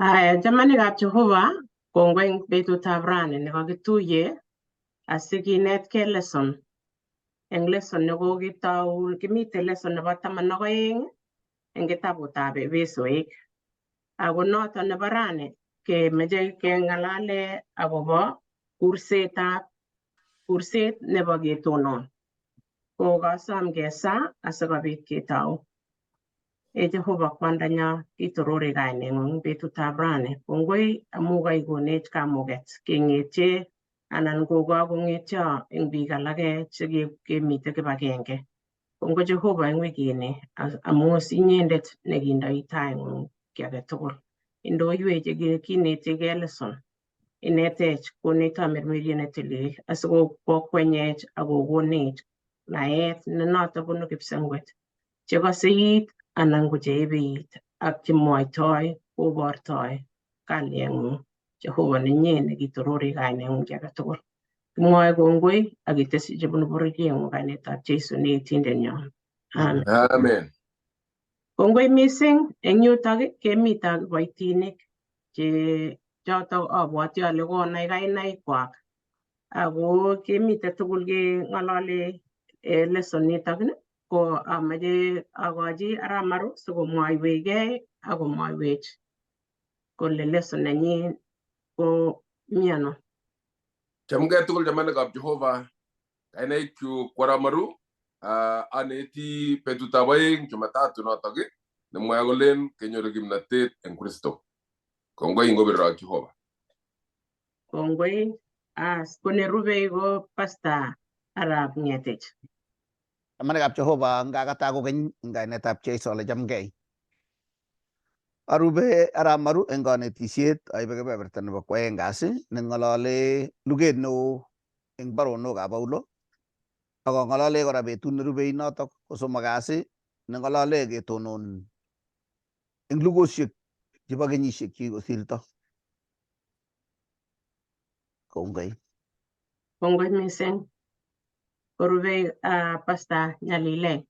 Aya, chamanikab Jehova, kongoi eng betutab rani nekakituye asikinetkei lesson. Eng lesson nekokitou, kimiten lesson nebo 12 eng kitabutab Epesoik. Ako noton nebo rani kemeche keng'alale akobo kursetab kurset nebo ketonon. Ko kasom kesaa asikobit ketou. Ee Jehova kwandanyo kitorori kaineng'ung betutab rani. Kongoi amu kaikonech kamuget keng'etye anan kokakong'etyo eng biik alake chekemite kibagenge. Kongoi Jehova eng wikini amu inyendet nekindoi taing'ung kiy age tugul. Indoiwech kinetigei lesson. Inetech konech tamirmiriet netilil asikokwenyech akokonech naet ne noto bunu kipsengwet chekose it anan ko cheebe it ak chemwoitoi kobortoi kalyeng'ung Jehova nenye nekitorori kaineng'ung kiy age tugul. Kimwoe kongoi ak kitesyi chebunu bororieng'ung kainetab Jesu ne itindenyon. Amen. Amen. Kongoi mising eng yutok kemite ak kiboitinik che chotok abwoti ale konai kainaikwak ako kemite tugul keng'ololi lesson nitok ko amache akochi arap Maru sikomwoiwechgei akomwoiwech kole lesson nenyin ko mi ano. Chamgei tugul chamanikab Jehova. Kainaikyuk ko arap Maru. Aneti betutab oeng Jumatatu notok nemwoe kolen kenyoru kimnatet eng Kristo. Kongoi ngobirok Jehova. Kongoi. As ko nerubei ko Pastor arap Ng'etich. Chamanikab Jehova, ngakata kokeny eng kainetab Jesu ale chamgei. Arube arap Maru eng kanetisiet aibe kebeberta nebo kwoeng kasi neng'olole luget neo eng baronokab Paulo ak ang'olole kora betut nerubei notok ko somok kasi neng'olole ketonon eng lugosiek chebo kenyisiek chekikosirto. Kongoi. Kongoi mising. Korubei Pastor Nyalile.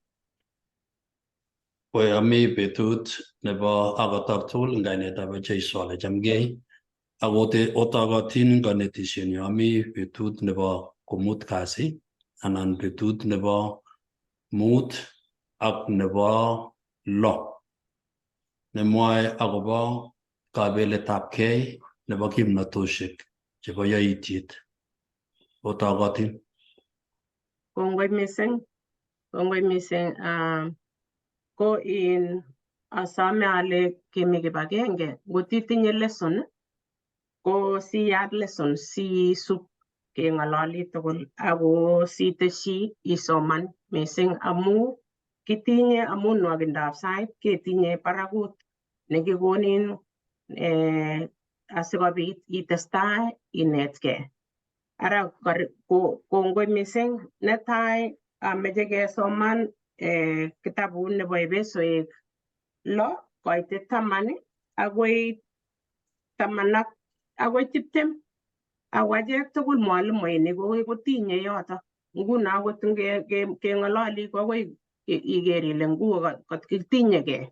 Koi ami betut nebo akotok tugul eng kainetab Jesu ale chamgei ak otokotin eng kanetishenyu ami betut nebo komut kasi anan betut nebo mut ak nebo lo nemwoe akobo kabeletabkei nebo kimnatoshek chebo yaitiet. Otokotin. Kongoi mising. Kongoi mising. Ko in asome ale kemi kibagenge ngot itinye lesson ko siyat lesson sisub keng'ololi tugul ako siteshi isoman mising amu kitinye amu nwokindab sait ketinye barakut nekikonin asikobit itestai inetkei. Ara kongoi mising. Netai ameche kesoman kitabut nebo Epesoek 6 koitet 10 akoi 10 akoi 20 ako achek tugul mwalimuinik kotinye yoto. Nguno akot keng'ololi ko akoi iker ile nguo kitinyekei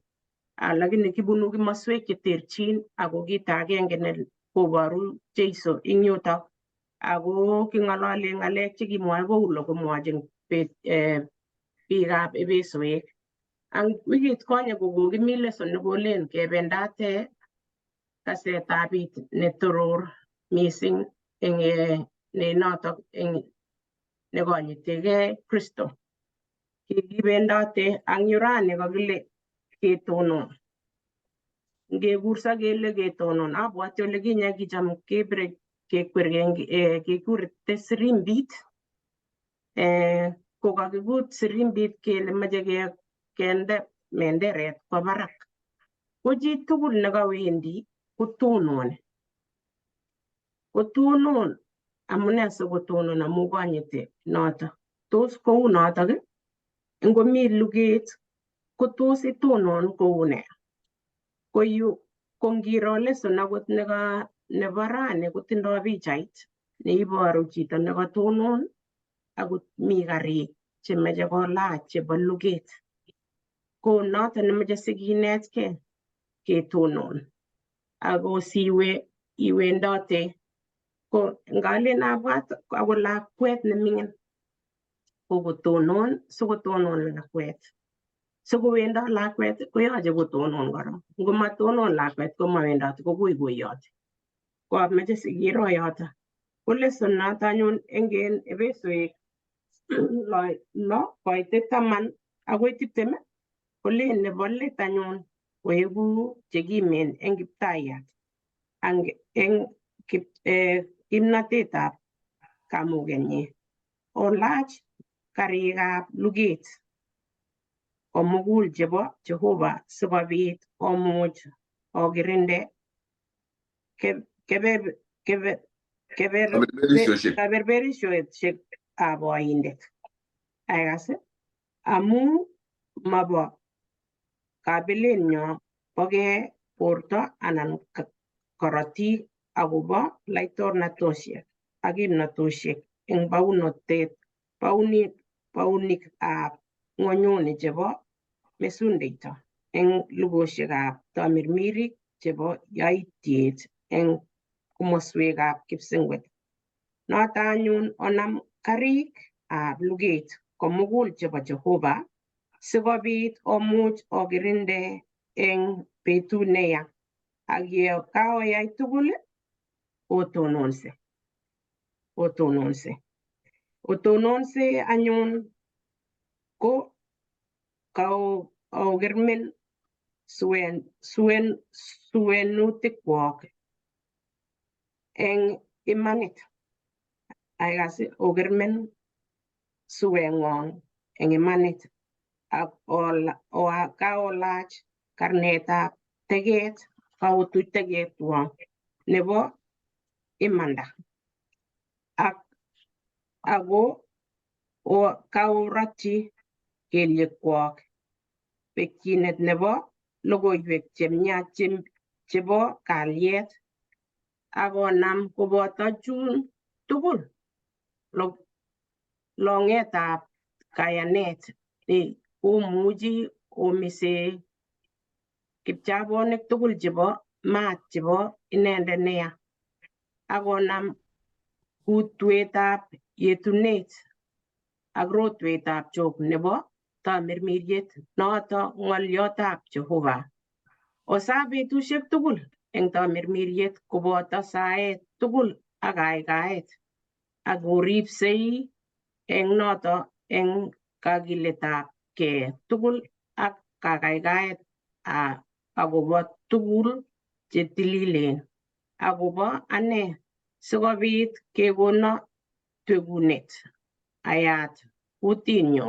lakini kibunu kimoswek cheterchin ako kit agenge ne koboru Jesu ing yutok ako king'ololi ng'alek chekimwoe Paulo komwochin biikab Epesoek. Ang wikit konye ko kokimi lesson nekolen kebendate kasetab it netoror mising eng nenotok eng nekonyitigei Kristo. Kikibendote ang yu rani kakile ketonon. Ngekurso kele ketonon abwati ole kinye kicham kebire kekwer kekurte sirimbit ko kakikut sirimbit kele mache kende menderet kwa barak ko chi tugul nekawendi kotononi kotonon. Amune sikotonon? Amu konyiti noto. Tos kou notok ngomi luget ko tos itonon kou nee? Ko yu ko ngiro lesson akot neka nebo rani kotindoi pichait neiboru chito nekatonon akot mi karik chemeche kolach chebo luget. Ko noto nemeche sikinetkei ketonon. Ako siwe iwendote ko ngalen abwat ako lakwet neming'in kokotonon sikotonon lakwet sikowendot lakwet koyoche kotonon korong ngomatonon lakwet komawendoti kokuikuiyoti ko amoche sikiro yoto ko lesson noto anyun eng Efesoek 6 koite 10 akoi 20 kolen nebo let anyun oeku chekimen eng Kiptayat eng kimnatetab kamugenyin olach karikab luget komugul chebo Jehova sikobit omuch okirinde Kaberberishosiek. Kaberberishosiekab oindet. Aikas amu mobo kabelenyo bokee borto anan korotik akobo laitornatosiek ak kimnatosiek eng baunotet baunikab ng'onyuni chebo mesundeito eng lugosiekab tamirmirik chebo yaityet eng komoswekab kipsengwet. Noto anyun onam karik ab luget komugul chebo Jehova sikobit omuch okirinde eng betut neya ak ye kaoyai tugul otononse otononse otononse anyun ko kaokermen suenutikwok eng imanit. Aikas okermen sueng'wong eng imanit ak kaolach karnetab teket kaotuch teketwong nebo imanda ak ako kaorotyi kelyekwok pekyinet nebo logoiwek chemiach chebo kalyet akonam koboto chun tugul longetab kayanet ne omuchi omise kipchabonik tugul chebo maat chebo inendet neya akonam kutwetab yetunet ak rotwetab chok nebo tamirmiriet noto ng'olyotab Jehova. Osa betusiek tugul eng tamirmiriet koboto saet tugul ak kaikaet ak oripsei eng noto eng kakiletab kee tugul ak kakaikaet akobo tugul chetililen akobo ane sikobit kekono twekunet ayat kutinyu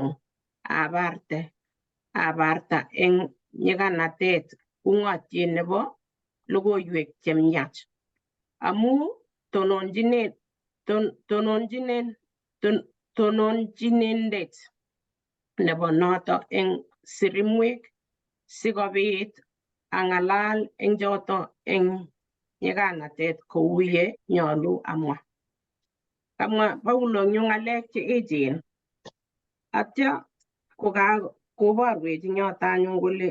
abarta eng nyikanatet ungotiet nebo logoiwek chemiach amu tononjinendet nebo noto eng sirimwek sikobit ang'alal eng choto eng nyikanatet kou ye nyolu amwa. Kamwa Paulo eng yu ng'alek che echen atya koborwech eng yoto anyun kole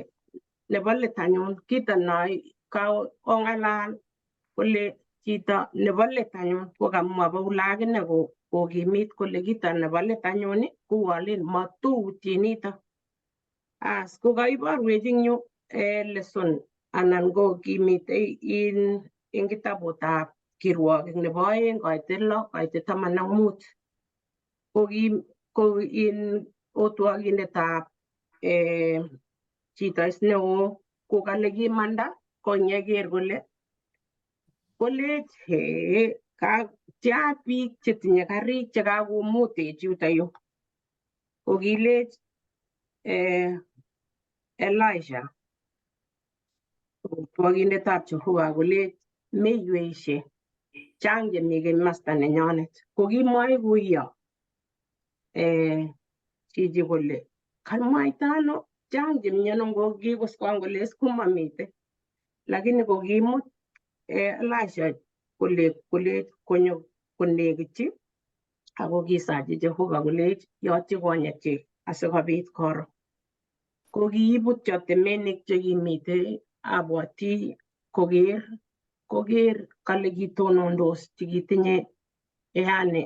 nebo let anyun kito no kong'alal kole chito nebo let anyun kokamwa Paulo akine kokimit kole kito nebo let anyun kowolen matoutye nito. As kokaiborwech eng yu lesson anan ko kimitei eng kitabutab kirwokik nebo 2 koite 6 koite 15 ko in otwokindetab chito is neo kokale kimanda konyeker kole kolech tia biik chetinye karik chekakomutech yuto yu kokilech Elisha otwokindetab Jehova kolech meiweishe chang chemi komasta nenyonet kokimwoe kuyo chichi kole kamwaita ano chang chemiono kokikoskwan kole komamite lakini kokimut Elisha kole kole konyo konekityi ako kisachi Jehova kolech yotyi konyekchik asikobit koro. Kokiibutyo temenik chekimitei abwati koker Koker kale kitonondos chekitinye yani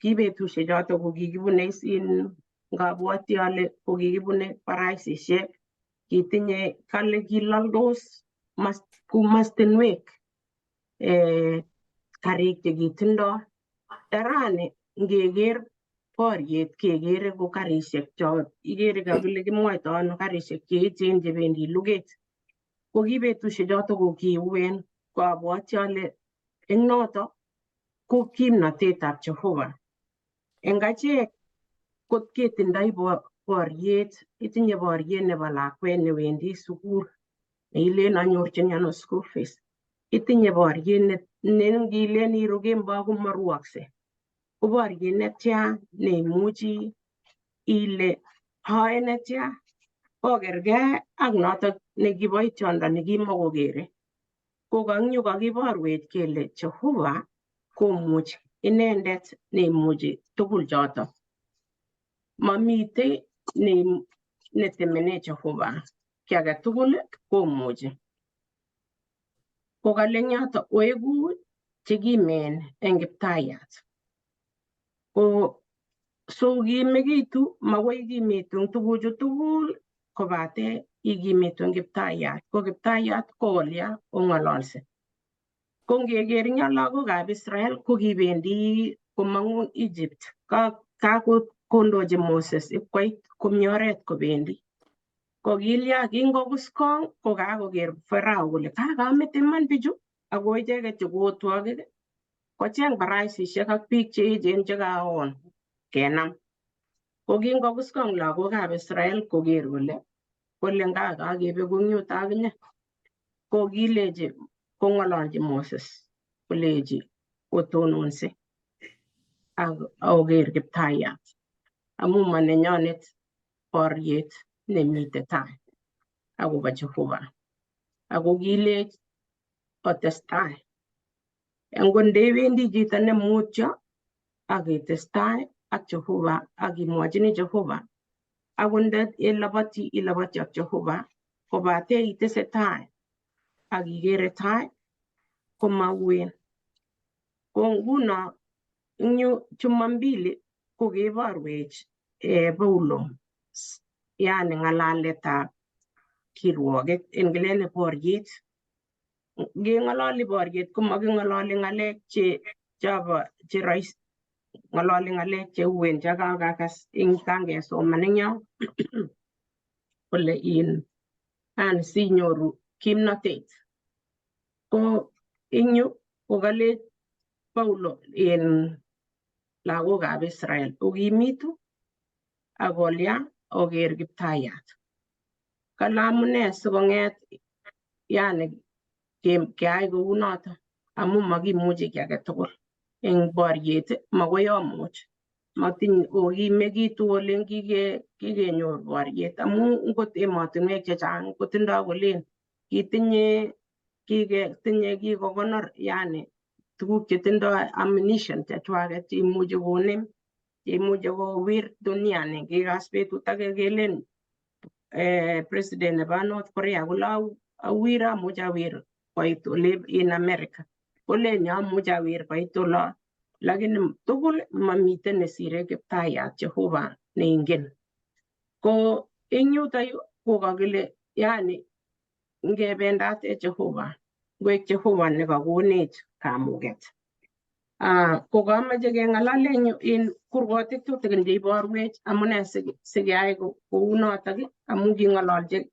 ki betusiek choto ko kikibune in ngabwati ale ko kikibune paraisisiek kitinye kale kilaldos mastinwek karik chekitindo. Rani ngeker boriet kekere ko karisiek cho ikere kakile kimwoito ano karisiek cheechen chebendi luget. Ko ki betusiek choto ko kiuen ko abwati ale eng noto ko kimnatetab Jehova. Eng achek kot ketindoi boriet, itinye boriet nebo lakwet newendi sukul neilen anyorchini ano school fees. Itinye boriet ne ngilen iru kemboi komaruokse. Ko boriet netya neimuchi ile hae netya kokerkei ak notok nekiboitiondo nekimakokere. Ko kangyu kakiborwech kele Jehova komuch inendet neimuchi tugul choto. Mamitei netemene Jehova. Kiy age tugul komuchi. Ko kale eng yoto oeku chekimen eng kiptayat. Ko so kimekitu makoi kimitu eng tuguchu tugul kobate ikimitu eng kiptayat. Ko kiptayat ko kolya ong'ololse. Ko ngeker eng yo lagokab Israel ko kibendi komong'u Egypt. Kakondochi Moses ipkoit komi oret kobendi. Ko kilya kingokuskong ko kakoker Farao kole kakamete iman bichu ako icheket che kootwokik kocheng baraisisiek ak biik che echen chekaon kenam. Ko kingokuskong lagokab Israel koker kole nga kakebeku eng yuto akinye. Ko kilechi kong'ololchi Moses kolechi otononse ak oker kiptayat amu manenyonet boriet nemite tai akobo Jehova. Ako kilech otestai. Angot ndewendi chito nemutyo ak itestai ak Jehova ak imwochini Jehova akot nda iloboti iloboti ak Jehova kobate itesetai ak ikere tai komauen. Ko nguno eng yu Jumambili ko keborwech Paulo yani ng'alaletab kirwoket en kilele boriet. Ngeng'ololi boriet komaking'ololi ng'alek che chobo che rahisi, ng'ololi ng'alek che uen che kakakas eng kangesoman eng yo kole in yani sinyoru kimnatet. Ko eng yu ko kalech Paulo en lagokab Israel okimitu ak kolya oker kiptayat. Kale amune sikong'et yani keai kounoto amu makimuchi kiy age tugul eng boriet makoi amuch matiny okimekitu olen kikenyor boriet amu ngot emotinwek chechang kotindoi kolen kitinye tinye kikokonor yani tuguk chetindoi ammunition chechwaket cheimuchi konem cheimuchi kowir duniani. Kikas betut age kelen president nebo North Korea kole awir amuch awir koit ole in America kolen yo amuch awir koit olo lakini tugul mamiten nesire kiptayat Jehova neingen. Ko eng yuto yu ko kakile yani ngebendate Jehova koek Jehova nekakonech kamuget. Ko kamache keng'alal eng yu en kurgotik tutikin cheiborwech amune sikeyai kounotok amu king'ololchi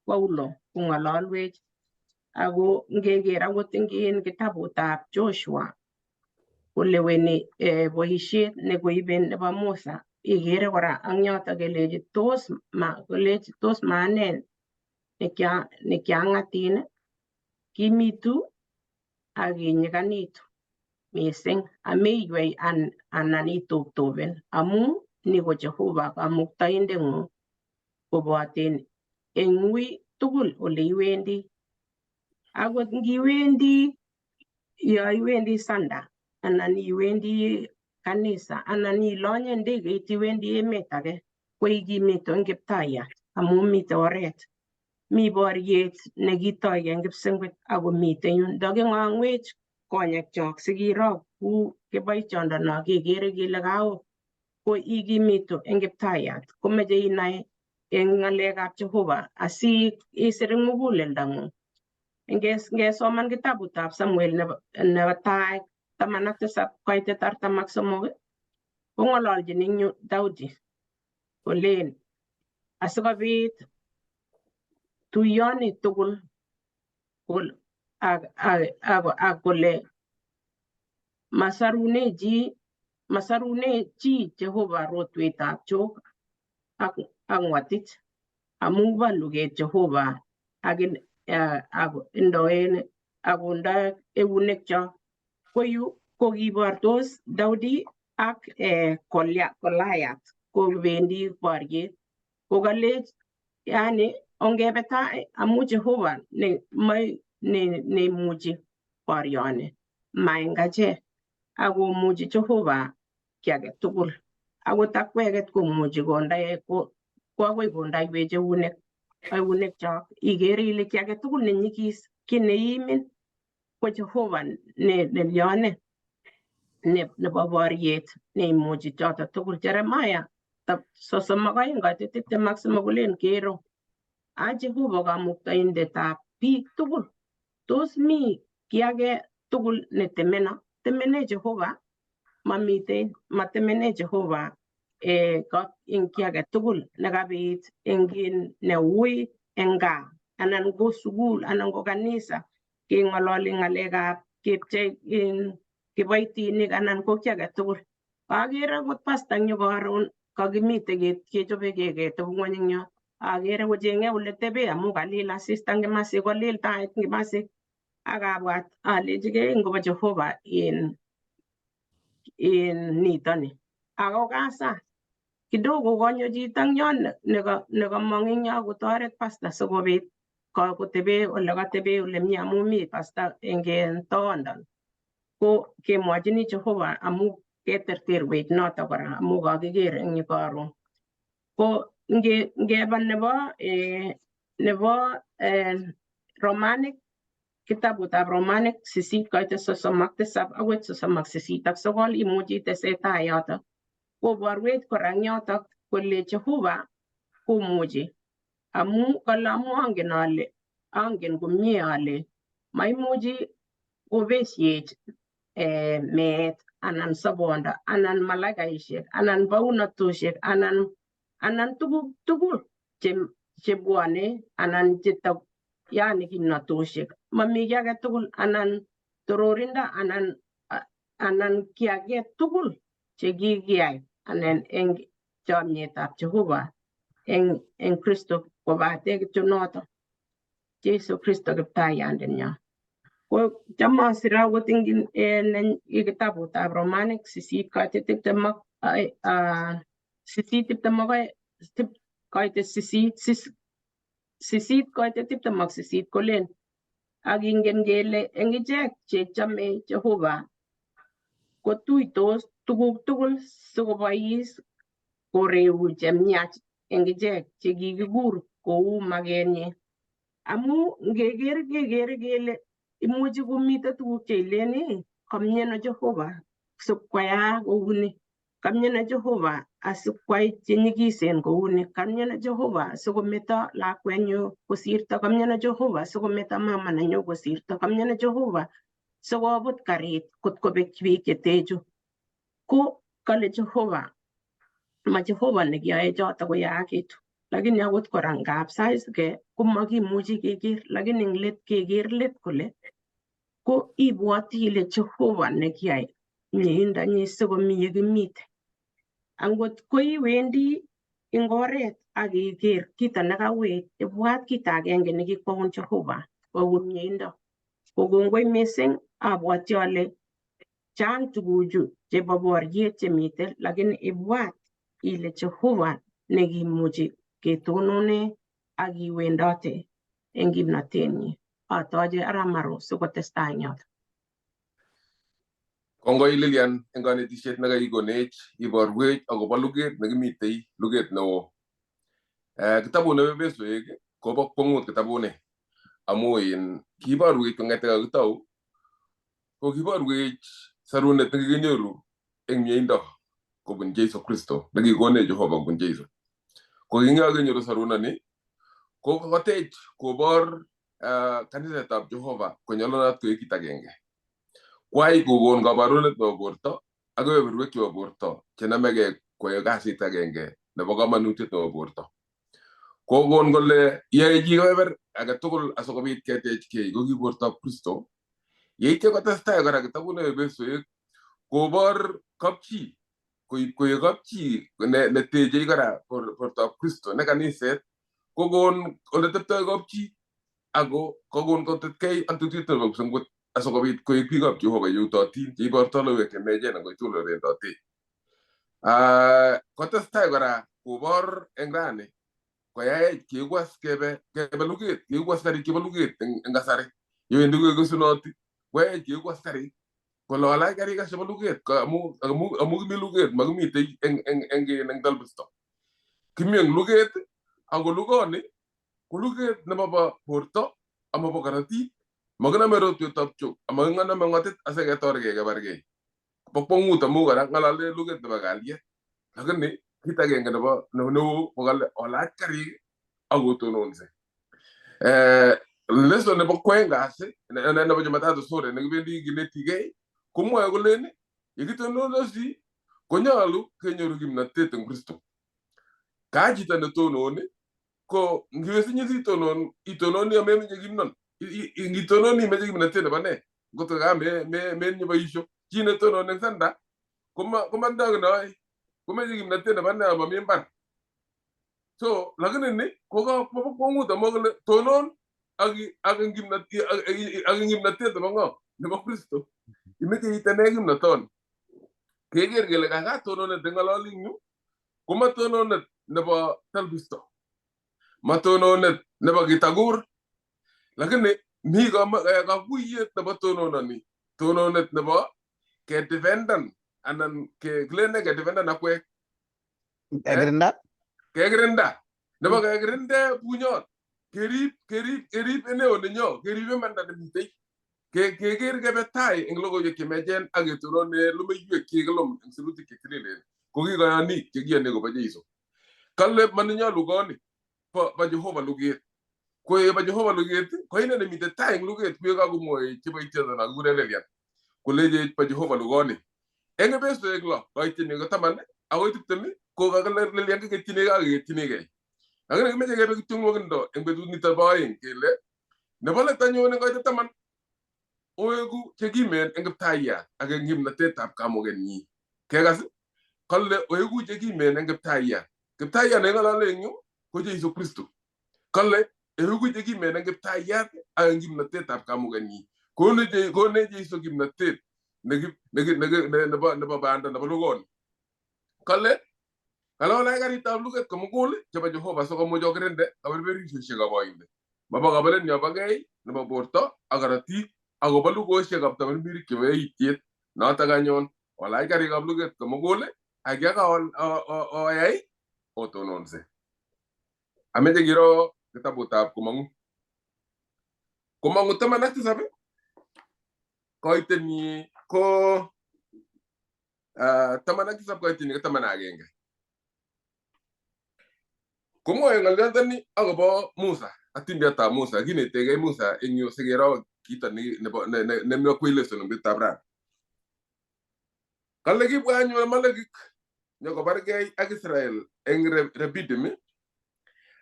Paulo kong'ololwech ako ngeker akot eng kitabutab Joshua koleweni boisiet nekoibe nebo Musa ikere kora ang yoto kelechi tos ma kolechi tos maane nekiang'atin kimitu ak inyikanitu mising ameiywei anan itoptopen amu ni ko Jehova kamuktaindeng'ung koboten eng ui tugul ole iwendi. Akot ngiwendi yo iwendi sanda anan iwendi kanisa anan ilonye ndegeit iwendi emet age ko ikimitu eng kiptayat amu mite oret. Mi boriet nekitoi eng Kipsengwet akomiten yun ndaking'ong'wech konyekchok sikiro ku kiboitiondono kekere kele kao ko ikimitu eng Kiptayat komeche inai eng ng'alekab Jehova asi isir eng muguleldang'ung. Ngesoman kitabutab Samuel nebo tai 17 koitet 43 kong'ololjin eng yu Daudi kolen asikobit tuyoni tugul ak kole masarune chi masarune chi Jehova rotwetab chok ak ng'watit amu bo luget Jehova ak indoen akonda eunekchok. Ko yu kokibortos Daudi ak Goliath kobendi boriet kokalech yani ongebe tai amu Jehova neimuchi borioni ma eng achek akomuchi Jehova kiy age tugul akot akweket komuchi konde ko akoi kondaiwech eunekchok ikere ile kiy age tugul nenyikis kiy neiimin ko Jehova nelyone nebo boriet neimuchi choto tugul. Jeremiah 32 koitet 23 kolen kero a Jehova kamuktaindetab biik tugul tos mi kiy age tugul netemena temene Jehova mamitei matemene Jehova eng kiy age tugul nekabit eng kin neui eng gaa anan ko sukul anan ko kanisa keng'ololi ng'alekab kepchei kiboitinik anan ko kiy age tugul. Akere akot pasta eng yu karon kakimite kechobe keteb ng'wony eng yo akere kocheng'e ole tebe amu kalil asista eng kimasi kolil tait eng kimasi akabwat alechigei ngobo Jehova in nitoni ako kasa kidogo konyo chito eng yon nekamong eng yo kotoret pasta sikobit kotebe ole katebe ole mi amu mi pasta eng toondon ko kemwochini Jehova amu keterterwech noto kora amu kakiker eng yu karon ko ngeba nebo Romanik kitabutab Romanik 8 koitet 37 akoi 38 imuchi itesetai yoto koborwech kora eng yotok kole Jehova komuchi amu kale amu angen ale angen komie ale maimuchi kobesiech meet anan sobondo anan malaikaisiek anan baunatoshek anan tuguk tugul chebwone anan yani kimnatoshek mami kiy age tugul anan tororindo anan kiy age tugul chekikiyai anan eng chomietab Jehova eng Kristo kobate kityo noto Jesu Kristo kiptaiyandenyo. Ko cham asire akot eng kitabutab Romanik 8 koitet 8 22 koitet 8 8 koitet 28 kolen ak ingen kele eng ichek chechome Jehova kotuitos tuguk tugul sikobois koreu chemiach eng ichek chekikikur kou makenyin. Amu ngeker kekere kele imuchi komite tuguk cheilen kamieno Jehova sikwayak kouni, kamieno Jehova asikwai chenyikisen kouni, kamieno Jehova sikometo lakwenyu kosirto, kamieno Jehova sikometo mama nenyu kosirto, kamieno Jehova sikobut karit kot kobek biik chetechu. Ko kale Jehova ma Jehova nekiyoe choto koyaakitu. Lakini akot kora ngap saisike komakimuchi keker lakini eng let keker let kole ko ibwoti ile Jehova nekiyai mieindonyi sikomi yekimite. Angot ko iwendi eng oret ak iker kito nekawech ibwat kito agenge nekikwoun Jehova koun mieindo. Ko kongoi mising abwoti ale chang tuguchu chebo boriet chemiten lakini ibwat ile Jehova nekimuchi ketonone ak iwendote eng kimnatenyi. Atoche Aramaru sikotestai eng yoto. Kongoi Lilian eng kanetisiet nekaikonech iborwech akobo luget nekimitei luget neo. Kitabut nebo Efesoek Kobo kwongut kitabuni amu in kiborwech kong'ete kakitou ko kiborwech sarunet nekikinyoru eng mieindo kobun Jesu Kristo nekikonech Jehova kobun Jesu. Ko kingakenyoru sarunoni ko kotech kobor kanisetab Jehova konyolunot koek kit agenge. Kwai kokon kabarunet nebo borto ak kebeberwek chebo borto chenomegei koyoe kasit agenge nebo komonutiet nebo borto. Kokon kole yoe chi kebeber age tugul asikobit ketechkei ko ki bortoab Kristo. Yeityo kotestai kora kitabut nebo Efesoek kobor kapchi koib koek kapchi netechei kora bortoab Kristo ne kaniset kokon ole teptoi kapchi ako kokon kotetkei atutiet nebo kipsengwet asikobit koek biikab Jehova yeutotin cheibortoi logoiwek chemiachen eng koitugul ole bendote. Kotestai kora kobor eng rani koyaech keeku as kebe kebe luget, keeku askarik chebo luget eng kasari yewendi kokesunoti koyaech keeku askarik kole olach karik as chebo luget amu kimi luget makimitei eng talbisto kimi eng luget ako lugoni ko luget nemobo borto amobo korotik makinome rotwetab chu amakinome ng'otit asiketorgei kebargei. Bo kwongut amu kora ng'alale luget nebo kalyet lakini kit agenge nebo neo ko kale olach karik akotononse. Lesson nebo kwoeng kasi nebo Jumatatu sorry nekibendi kinetigei komwoe kolen yekitonondosi konyolu kenyoru kimnatet eng Kristo. Ka chito netononi ko ngiwesinye sitonon itononi amemeche kimnon ngitononi imeche kimnatet nebo nee ngot ka metinye boisio chi netononi eng sanda komatindo kiy neoe komeche kimnatet nebo nee amami mbar. So lakini ni ko bo kwongut amu kole tonon ak eng kimnatet nebo ng'o nebo Kristo imeche itene kimnatoni keker kele kaka tononet neng'ololi eng yu ko matononet nebo talbisto matononet nebo kitagur lakini mi kakuyet nebo tonononi tononet nebo kedefendan anan kilene kedefendan akwek Kekirinda? Kekirinda nebo kekirinde bunyot kerib kerib kerib eneo nenyo kerib imanda nemitei keker kebe tai eng logoiwek chemiachen ak ketonone lumeiywek chekilum eng sirutik che tililen ko kikoyonik chekiyoni kobo Jeiso. Kale maninyo lugoni bo Jehova luget koe bo Jehova luget ko ine nemite tai eng luget kuye kakomwoe cheboitiondo nakikure lelian kolechech bo Jehova lugoni eng Efesoek 6 koitini ko 10 akoi 20 ko kakile lelian kiketchinigei ak keketchinigei lakini kimeche kebe kityo nwokindo eng betut nito bo oeng kele nebo let anyun eng koitet 10 oeku chekimen eng kiptayat ak eng kimnatetab kamugenyi. Kekas kale oeku chekimen eng kiptayat. Kiptayat neng'olole eng yu ko Jesu Kristo. Kale eku chekimen eng kiptayat ak eng kimnatetab kamugenyi. Konech Jesu kimnatet nebo banda nebo lugoni. Kale kale olach karitab luget komugul chebo Jehova sikomuch okirinde kaberberishosiekab oindet. Mabo kabelet nyobo kei nebo borto ak korotik akobo lugosiekab tamirmirik chebo eitiet. Notok anyun olach karikab luget komugul ak yeka oyai otononse. Ameche kiro kitabutab Komong'u. Komong'u 17 koitenyi ko 17 koitenyi ko 11. Komwoe ng'olyondoni akobo Musa, atindiotab Musa, kinetegei Musa eng yu sikiro kito nebo nemi lesson eng betutab rani. Kale kibwa anyun Amalekik nyokobargei ak Israel eng Rephidim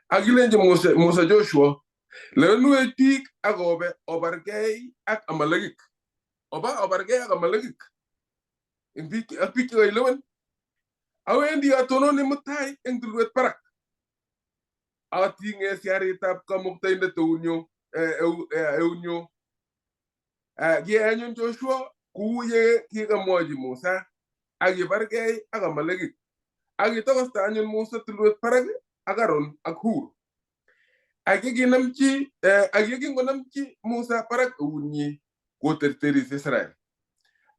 ak kilenji Musa Joshua lewenwech biik ak obe obargei ak Amalekik. Oba obargei ak Amalekik eng biik ak biik chekailewen. Awendi atononi mutai eng tulwet barak. Ating'e siaritab kamuktaindet eunyu eunyu. Kiyai anyun Joshua kou ye kikamwochi Musa ak kibargei ak Amalekik. Ak kitokosta anyun Musa tulwet barak ak Aaron ak Hur. Ak yekinamchi ak yekingonamchi Musa barak eunyi koterteris Israel.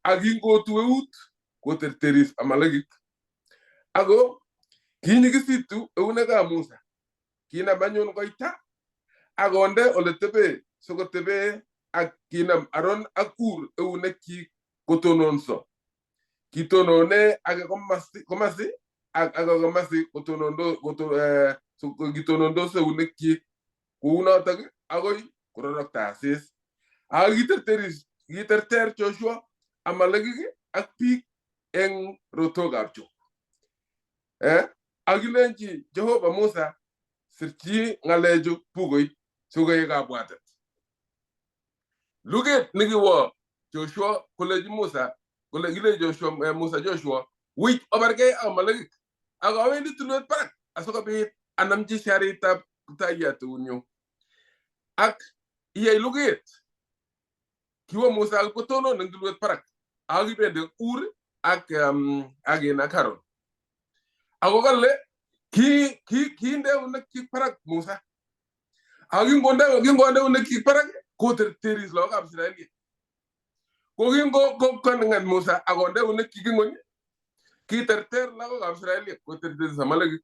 Ak kingotu eut koterteris Amalekik. Ako kinyikisitu eunekab Musa. Kinam anyun koita Akonde ole tebe sikotebe ak kinam Aaron ak Hur eunekyik kotononso. Kitonone age komasi ak age komasi kotonondo koto kitonondos eunekyik kounotok akoi kororokto asis. Ak kiterter Joshua Amalekik ak biik eng rotokab Cho. Ak kilenchi Jehova Musa sirchi ng'alechu bukuit sikoek kabwatet. Luget nekiwo Joshua kolechi Musa kole kilechi Joshua Musa Joshua wich obargei ak Amalekik ak awendi tulwet barak asikobit anamchi sharitab Kiptaiyat eunyu. Ak iyai luget. Kiwo Musa kotonon eng tulwet barak ak kibendi Ur ak ak Aaron. Ako kale kiinde eunekyik barak Musa. Ak kingonde eunekyik barak koterteris lagokab Israeliek. Ko kingo Musa akonde eunekyik ng'weny kiterter lagokab Israeliek koterteris Amalekik.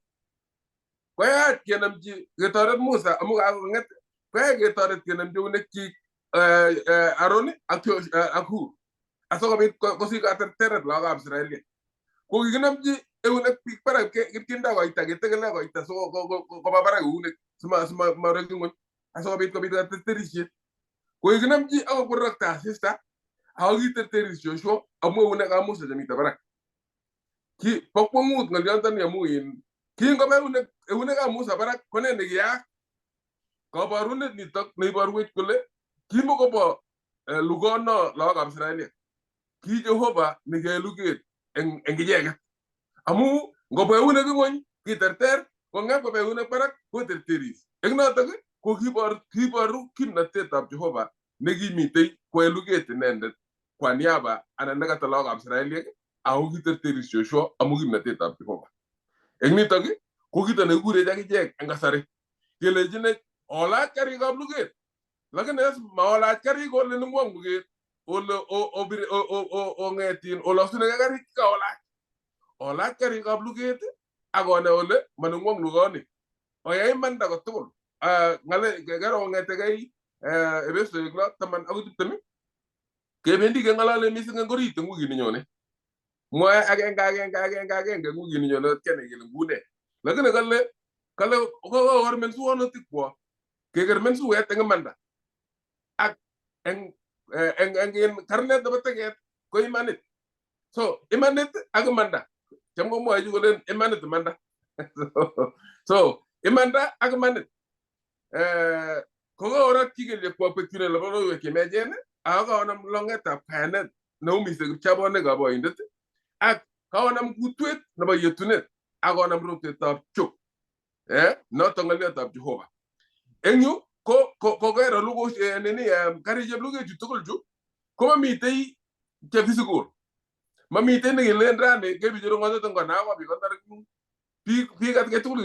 Koyach kenomchi ketoret Musa amu kakong'et koyach ketoret kenomchi eunekyik Aaron ak Hur asikobit kosich katerteret lagokab Israeliek. Ko kikinomchi eunek biik barak kindo koita ketekele koita sikoba barak eunek simarek ng'weny asikobit kobit katerterisiet. Ko kikinomchi akoi kororokto asista ako kiterteris Joshua amu eunekab Musa chemiten barak. Ki bo kwong'ut ng'oliontoni amu kingoba eunekab Musa barak ko nee nekiyaak? Kaborunet nitok neiborwech kole kimokobo lugono lagokab Israeliek. Ki Jehova nekiyoe luget eng icheket. Amu ngobwa eunek ng'weny kiterter, kong'et koba eunek barak koterteris. Eng notok ko kiboru kimnatetab Jehova nekimitei koyae luget inendet kwa niaba anan nekata lagokab Israeliek ako kiterteris Joshua amu kimnatetab Jehova. Eng nitok ko kito nekikurech akichek eng kasari. Kelechinech olach karikab luget. Lakini maolach karik ole ningwong luget ole ong'etin olosunegei karik chekaolach. Olach karikab luget ak onai ole maningwong lugoni. Oyai imanda kotugul. Ng'ale kero kong'etegei Efesoek 6 10 akoi 20 kebendi keng'olole mising eng orit eng wikit nenyone. Mwae agenge agenge agenge agenge eng wikit nenyone kenai kele ngune. Lakini kale kokor mensuonutik keker mensuet eng imanda ak eng karnet nebo teket ko imanit. So imanit ak imanda. Cham komwoe chu kolen imanit imanda. So imanda ak imanit. Kokoorotyi kelyekwak bekyune nebo logoiwek chemiachen ako kaonam longetab kayanet neumise kipchabonikab oindet ak kaonam kutwet nebo yetunet ak konam rotwetab chok. Notok ng'oliotab Jehova. Eng yu ko kokero nini karisiek lugechu tugul chu komamitei che physical. Mamitei nekilen rani kebicheru ng'otet eng kona akobit biik atkai tugul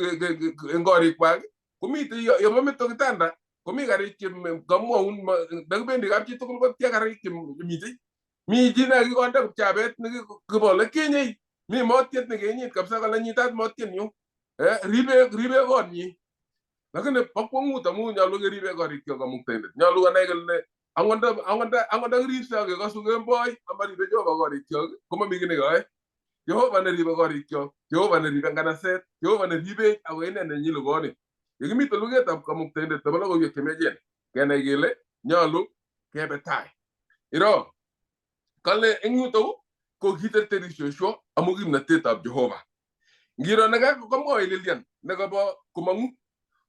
eng korikwak komitei yobo meto kitanda komi karik che kamwaun ndakibendi kap chitugul kotia karik chemitei. Mi chi nekikonde kipchabet nekikibole kenyei. Mi motiet nekenyit kabisa kole nyitat motiet nyu. Ribe konyi. Lakini bo kwong'ut amu nyolu keribe korikyok Kamuktaindet. Nyolu konai kole angot ndakiripse ak kekosu kemboi amaribe Jehova korikyok komomi kiy nekeyoe. Jehova neribe korikyok, Jehova neribe nganaset, Jehova neribech ako ine nenyi lugoni. Yekimite lugetab Kamuktaindet nebo logoiwek chemiachen kenai kele nyolu kebe tai. Iro kale eng yutok ko kiterteris Joshua amu kimnatetab Jehova. Ngiro nekakomwoe Lilian nekobo komong'u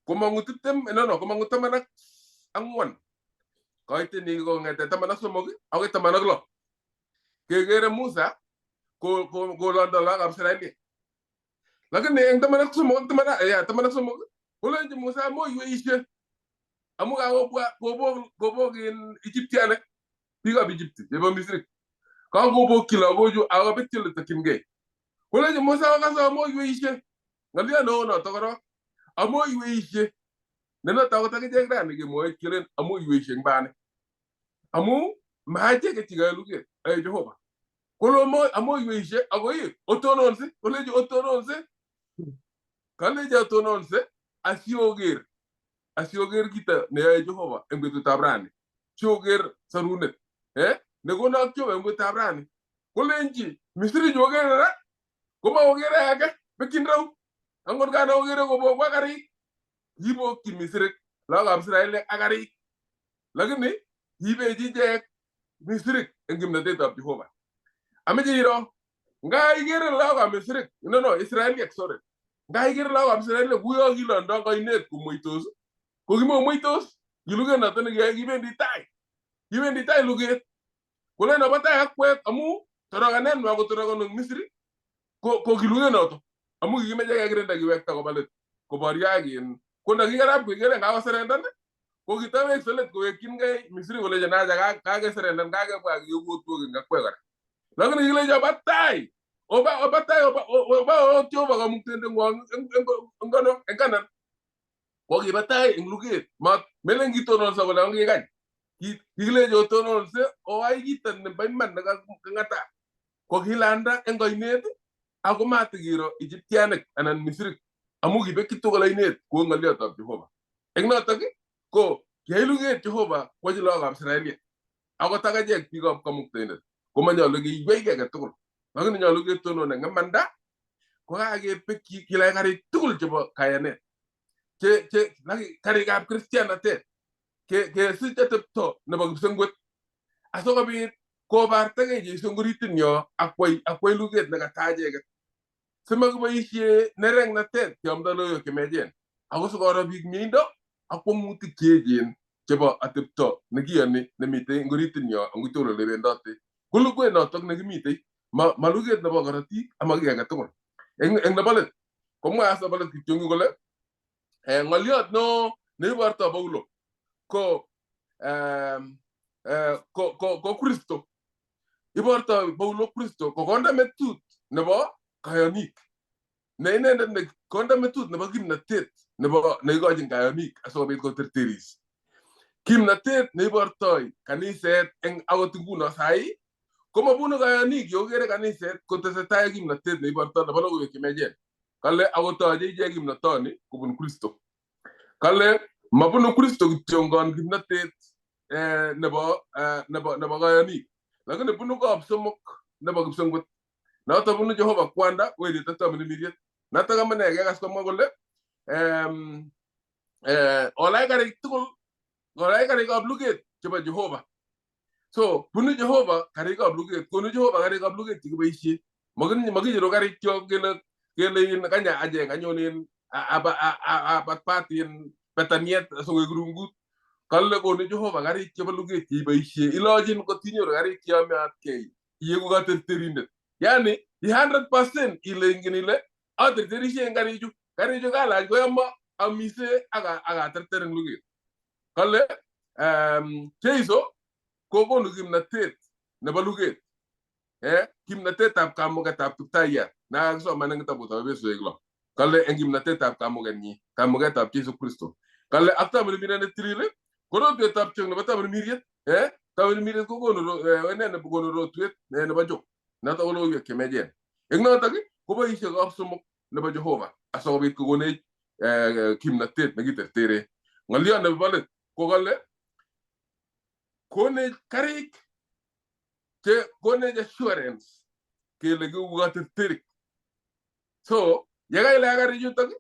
20 no komong'u 14. Koitini kong'ete 13 akoi 16. Kekere Musa kolondo lagokab Israeliek. Lakini eng 13 13 kolenchi Musa moiweishe amu kakobwa kobok Egyptianek biikab Egypt chebo Misri. Kakobokyi lagochu akobetyi ole tokyingei. Kolenchi Musa okase amoiweishe. Ng'olyo neo noto korok. Amoiweishe. Ne noto akot akichek rani kemwoe kelen amoiweishe eng bani. Amu maacheket chekae luget ae Jehova. Kole amoiweishe akoi otononse kolenchi otononse. Kalechi otononse asioker. Asioker kito neyoe Jehova eng betutab rani. Sioker sorunet nekono ak Jehova eng betutab rani. Kolenchi Misri chu okere ra komaokere age bekyin reu. Angot kana okere kobokwa karik. Kibokyi Misrik lagokab Israeliek ak karik. Lakini kibechi ichek Misrik eng kimnatetab Jehova. Ameche iro nga ikere lagokab Misrik, no, Israeliek, sorry. Nga ikere lagokab Israeliek kuyo kilondo oinet komweitos, ko kimokomweitos, ki luget noto nekiyoe kibendi tai. Kibendi tai luget. Kolen oba tai akwek amu torokanenwa kotorokonu Misri ko ki luget noto. Amu kikimeche kekirinda kiwekta koba let koboryo ak in ko ndakikarap kekere kakoserendan ko kitawekse let kowekchingei Misri kolecho nacha kakeserendan kakebwa kekotwok eng akwek kora. Lakini kikilecho oba tai oba tai oba oot Jehova Kamuktendeng'wong eng ano eng Kanan. Ko kiba tai eng luget melen kitononso kole ongikany. Kikilecho otononse oai kito nebo iman nekang'ata. Ko kilanda eng oinet ako matikiro Egyptianik anan Misrik amu kibekyi tugul oinet kou ng'olyotab Jehova. Eng notok ko kiyai luget Jehova kwochi lagokab Israeliek. Akot ak achek biikab Kamuktaindet komanyolu keiwei kiy age tugul. Lakini nyolu ketonon eng imanda kokakebekyi kilach karik tugul chebo kayanet. Che karikab kristianatet kesich atepto nebo kipsengwet asikobit kobartagei Jesu eng oritinyo akwai luget nekata acheket. Simakiboisie nerengnatet keamda logoiwek chemechen ako sikoro biik mieindo ak kwong'utik cheechen chebo atepto nekiyoni nemitei eng oritinyo eng uitugul ole ibendote. Ko luget notok nekimitei ma luget nebo korotik ama kiy age tugul. Eng nebo let komwae as nebo let kityo kole ng'oliot neo neiborto Paulo ko ko Kristo. Iborto Paulo Kristo ko konde metut nebo kayonik. Ne inendet ne konde metut nebo kimnatet nebo neikochin kayonik asikobit koterteris. Kimnatet neibortoi kaniset eng akot nguno sai komabunu kayonik yeokere kaniset kotesetai kimnatet neibortoi nebo logoiwek chemechen. Kale akotoche ichek kimnatoni kobun Kristo. Kale mabunu Kristo kityongon kimnatet nebo kayonik. Lakini bunu koop somok nebo kipsengwet. Noto bunu Jehova Kwanda werit ak Tamirmiriet. Notok amune kekas komwa kole olach karik tugul, olach karikab luget chebo Jehova. So bunu Jehova karikab luget, konu Jehova karikab luget chekiboisie. Makicheru karik kyok kele in kanya acheng anyon in abatbat in betaniet asikoek rungut. Kale konu Jehova karik chebo luget cheiboisie. Ilochin kotinyoru karik cheyomotkei iyeku katerterindet. Yani 100% ile ingen ile aterterishe eng karichu. Karichu kalach koyomo amise ak aterter eng luget. Kale Jeiso kokonu kimnatet nebo luget. Kimnatetab kamugetab Kiptayat nekakisoman eng kitabutab Efesosek 6. Kale eng kimnatetab kamugenyi, kamugetab Jesu Kristo. Kale ak Tamirmiriet netilil ko rotwetab chok nebo Tamirmiriet. Tamirmiriet kokonu ine konu rotwet nebo chok. Notok ko logoiwek chemechen. Eng notok koboisie koop somok nebo Jehova asikobit kokonech kimnatet nekitertere. Ng'oliot nebo let ko kale konech karik che konech assurance kele kiu katerterik. So yekailach karichutok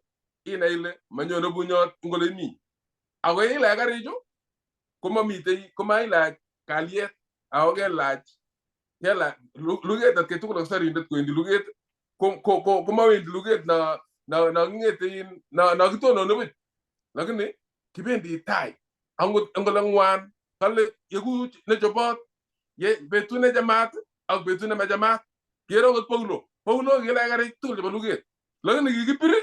inai ile manyone bunyot eng ole imi. Ako yeilach karichu komamitei komailach kalyet ako kelach luget atkai tugul ak sarindet kowendi luget komawendi luget na king'ete na kitononi buch. Lakini kibendi tai angot eng ole ng'wan kale yeku nechobot ye betut nechamat ak betut nemachamat. Kere akot Paulo. Paulo kilach karik tugul chebo luget. Lakini kikibir,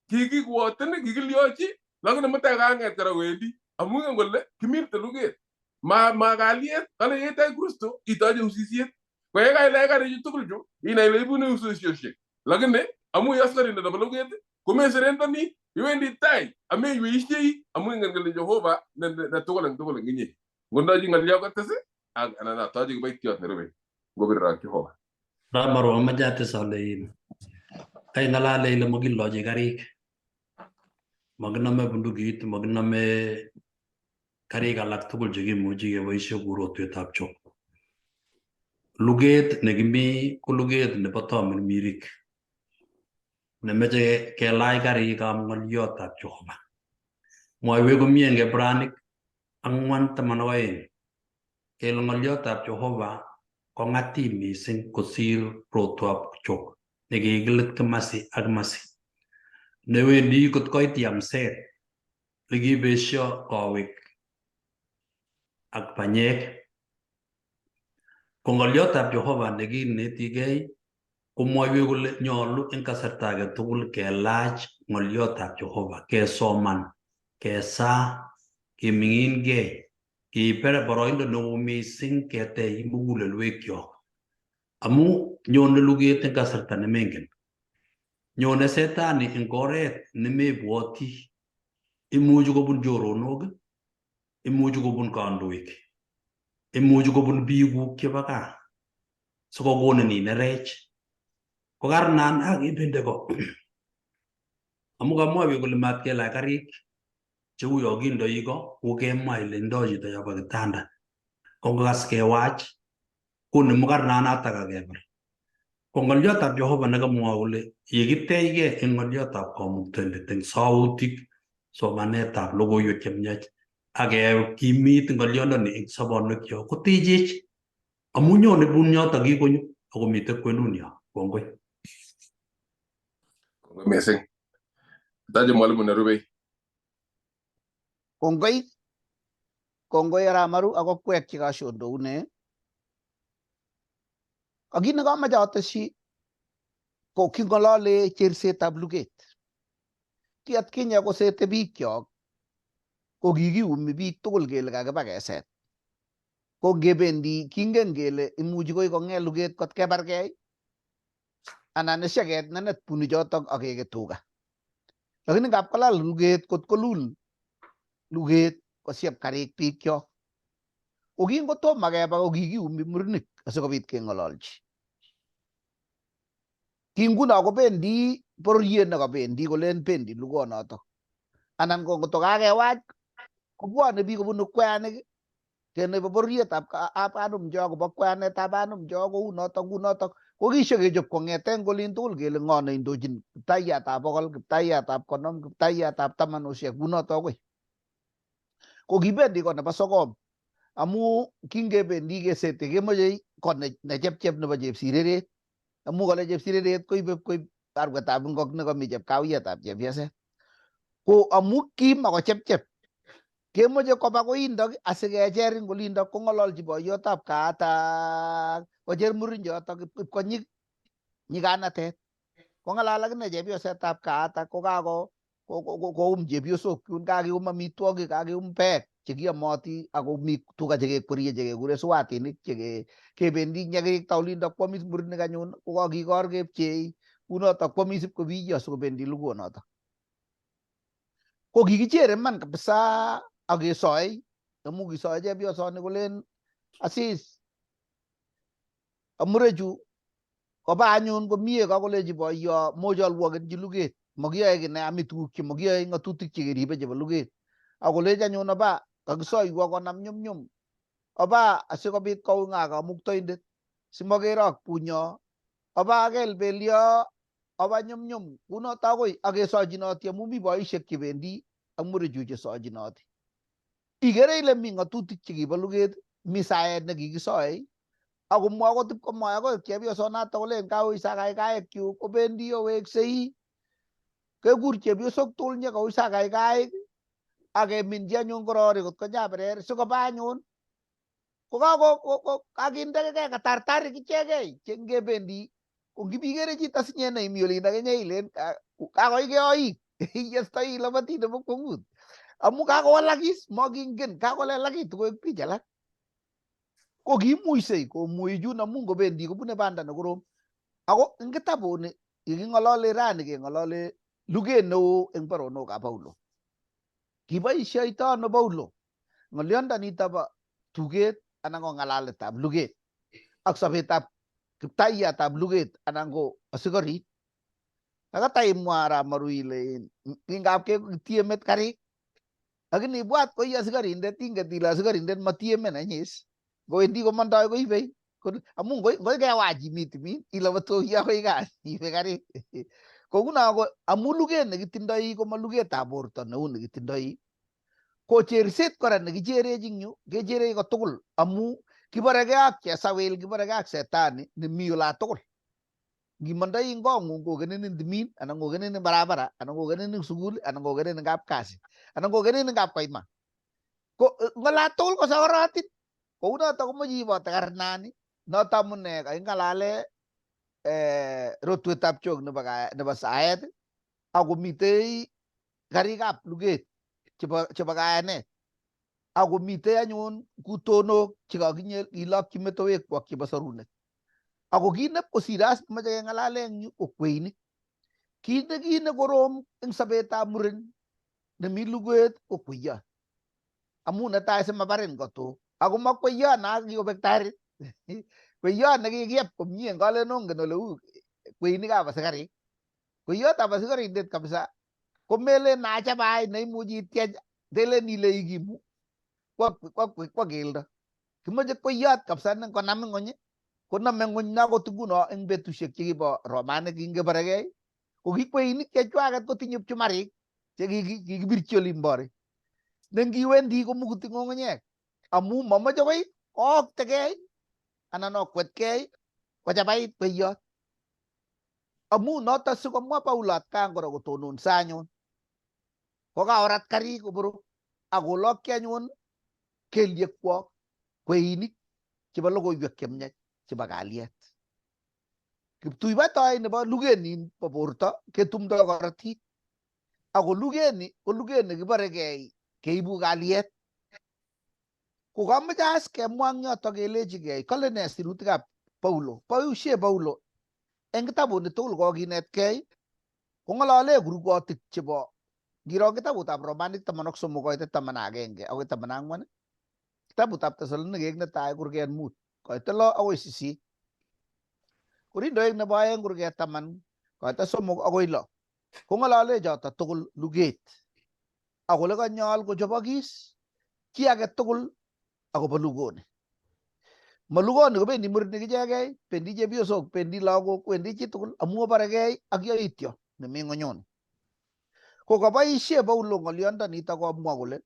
kikikwoten, kikilyochi, lakini mutai kang'et kora kowendi. Amu ingen kole kimirte luget. Ma kalyet, kale yeitach Kristo itoche usisiet. Ko yekailach karichu tugul chu, inai ile ibunu usisiosiek. Lakini amu i askarindet nebo luget, komeserendoni, iwendi tai, ameiweishei amu ingen kole Jehova ne tugul eng tugul eng inye. Ngondochi ng'olyo kotes ak anan atochi kiboitiot nerube ngobirok Jehova. Ramaru amache ates ale kaing'alale ile makilochi karik. Makiname bundukit, makiname karik alak tugul chekimuchi keboishe kou rotwetab chok. Luget nekimi ko luget nebo Tamirmirik nemeche kelach karikab ng'oliotab Jehova. Mwaiwech komie eng Ibranic 4:12 kele ng'oliotab Jehova ko ng'atip mising kosir rotwab chok nekikilit kimasi ak kimasi newendi kot koit yamset nekibesio kowek ak banyek. Ko ng'oliotab Jehova nekinetigei komwoiwech kole nyolu eng kasarta age tugul kelach ng'oliotab Jehova, kesoman, kesaa, keming'ingei, keib boroindo neo mising ketech mugulelwekyok. Amu nyone luget eng kasarta nemengen. Nyone setani eng oret nemebwoti. Imuchi kobun choronok, imuchi kobun kandoik, imuchi kobun biikuk chebo gaa sikokonin inerech. Ko karnan akibende ko amu kamwa biik kole matkelach karik cheu yo kindoi ko kokemwa ile indoi chito yobo kitanda ko ngokas kewach konemu karnanatak akebar. Ko ng'oliotab Jehova nekamwa kole yekitechgei eng ng'oliotab Kamuktaindet eng sautik somanetab logoiwek chemiach ak kekimit ng'oliondoni eng sobonwekyok kotechech amu nyone bunyotok kikonyo akomitei kwenunyo. Kongoi. Kongoi mising. Taje mwalimu nerubei. Kongoi, kongoi Aramaru ak okwek chekashondoune. Ak kit nekamache atesyi ko king'olole chersetab luget. Ki atkinye kosete bikyok ko kikiumi biik tugul kele kakiba keset. Ko ngebendi kingen kele imuchi koi kong'et luget kot kebargei anan isheket nenet buni chotok ak keket tuga. Lakini ngap kolal luget kot kolul luget kosiep karik bikyok. Ko kingotomo keba ko kikiumi murenik asikobit keng'ololchi. Ki nguno kobendi bororiet nekabendi kolen bendi lugonotok. Anan ko ngotko kakewach kobwone biik kobunu kweanik kenai bo bororietab anum cho kobo kweanetab anum cho kou notok kou notok ko kishekechop kong'eten kolin tugul kele ng'o neindochin kiptaiyatab 100, kiptaiyatab 50, kiptaiyatab tamanosiek kou notok akoi. Ko kibendi ko nebo Sokom amu kingebendi kesete kemoche ko nechepchep nebo chepsireret amu kole chepsireret koibe koib arwetab ingok nekomi chepkawiyetab chepyoset. Ko amu kimakochepchep kemoche koba koindok asikecher eng olindok kong'ololchi boiyotab kaatak kocher murinjotok ipkonyi nyikanatet. Kong'alal akine chepyosetab kaatak kokako koum chepyosok yun kakium amitwogik, kakium beek chekiomoti ako mi tuga chekekwerie chekekure siwatinik kebendi nyekirikta olindok kwomis murenik anyun kokakikor kepchei kunotok kwomis ipkobiyo sikobendi lugonotok. Ko kikichere man kabisa ak kesoe amu kisoe chepyosoni kolen asis amurechu koba anyun komie kakolechi boiyo mocholwokenchi luget mokiyoe kiy ne ami tuguk chemokiyoe ng'atutik chekeribe chebo luget akolechi anyun oba kakisoiwo konam nyumnyum oba asikobit koung'a Kamuktaindet simokerok bunyo oba kelbelyo oba nyumnyum kunoto akoi akesochinoti amu mi boisiek chebendi ak murechu chesochinoti. Ikere ile mi ng'atutik chekibo luget, mi saet nekikisoe akomwa akot ipkomwoe akoi chepyosonato kolen kawis akaikaik kyuk kobendi oweksei kekur chepyosok tugul nyekowis akaikaik akeminchi anyun kororik kot ko nyaberer sikoba anyun kokakindegei katartarik ichegei che ngebendi ko ngibikere chito sinye imi olin akinye ilen kakoike oik iyestoi iloboti nebo kwongut amu kakowalakis mokingen kakolelakitu koek biik alak. Ko kimuisei komui chun amu ngobendi kobune banda nekorom. Ako eng kitabuni yeking'olole rani keng'olole luget neo eng baronokab Paulo. Kiboishoito ano Paulo ng'olyondonito bo tuget anan ko ng'alaletab luget ak sobetab kiptaiyatab luget anan ko asikarik. Akata imwa arap Maru ile kingap ketieme karik. Lakini ibwat koi asikarindet inget ile asikarindet matieme nenyis. Ngowendi komondoi koibei. Amun ngoi kewach imi timin ilobotoi akoi gaa iibe karik. Ko nguno ko amun luget nekitindoi koma lugetab borto neu nekitindoi. Ko cherset kora nekicherech eng yu kecherech kotugul amu kiborekee ak chesawil, kiborekee ak setani nemi ola tugul. Ngimondoi eng kong'ung kokenenin timin anan kokenenin barabara anan kokenenin sukul anan kokenenin kapkasi anan kokenenin kapkoima. Ko eng ola tugul kosokorotin. Kounoto komoche iibote karnani noto amune kaking'alale rotwetab chok nebo saet akomitei karikab luget chebo kayanet akomitei anyun kutonok chekakilokyi metowekwak chebo sorunet. Ako kit nepkosire as nemoche keng'alale eng yu ko kweinik. Kit nekorom eng sobetab muren nemi luget ko kweyot. Amu netai simabarin kotuk ako ma kweyot na kikobek taerit. Kweyot nekikiep komie ngalen ongen oleu kweinikab asikarik. Kweyotab asikarindet kabisa komelen nachabai neimuchi ityech telen ile ikimu kwa keldo. Kimoche kweyot kabisa ne ngonam ng'ony konome ng'ony akot nguno eng betusiek chekibo romanik kingeborekei ko ki kweinik chechwaket kotinye pchumarik chekikibirchi olimbore. Ne ngiwendi komuguti ng'ung'unyek amu mamoche koi ooktegei anan okwetkei kochabait kweyot. Amu noto sikomwa Paulo atkan kora kotononso anyun. Kokaorat karik koborok akolokyi anyun kelyekwok kweinik chebo logoiwek chemiach chebo kalyet. Kiptuibotoi nebo lugenin bo borto ketumdoi korotik. Ako lugeni ko luget nekiborekei keibu kalyet. Ko kamoche as kemwa eng yoto kelechigei kale nee sirutikab Paulo. Boishe Paulo eng kitabuni tugul kokinetkei kong'olole kurgotik chebo ngiro kitabutab Romanik 13 koite 11 akoi 14, kitabutab Tesalonikek netai kurget 5 koite 6 akoi 8, Korindoek nebo 2 kurget 10 koite 3 akoi 6 kong'olole choto tugul luget ak ole kanyol kochobokis chi age tugul akobo lugoni. Ma lugoni kobendi murenik ichegei, bendi chepyosok, bendi lagok, wendi chitugul amu oborekei ak yoityo nemi ng'onyuni. Ko kaboishe Paulo ng'olyondonito komwa kole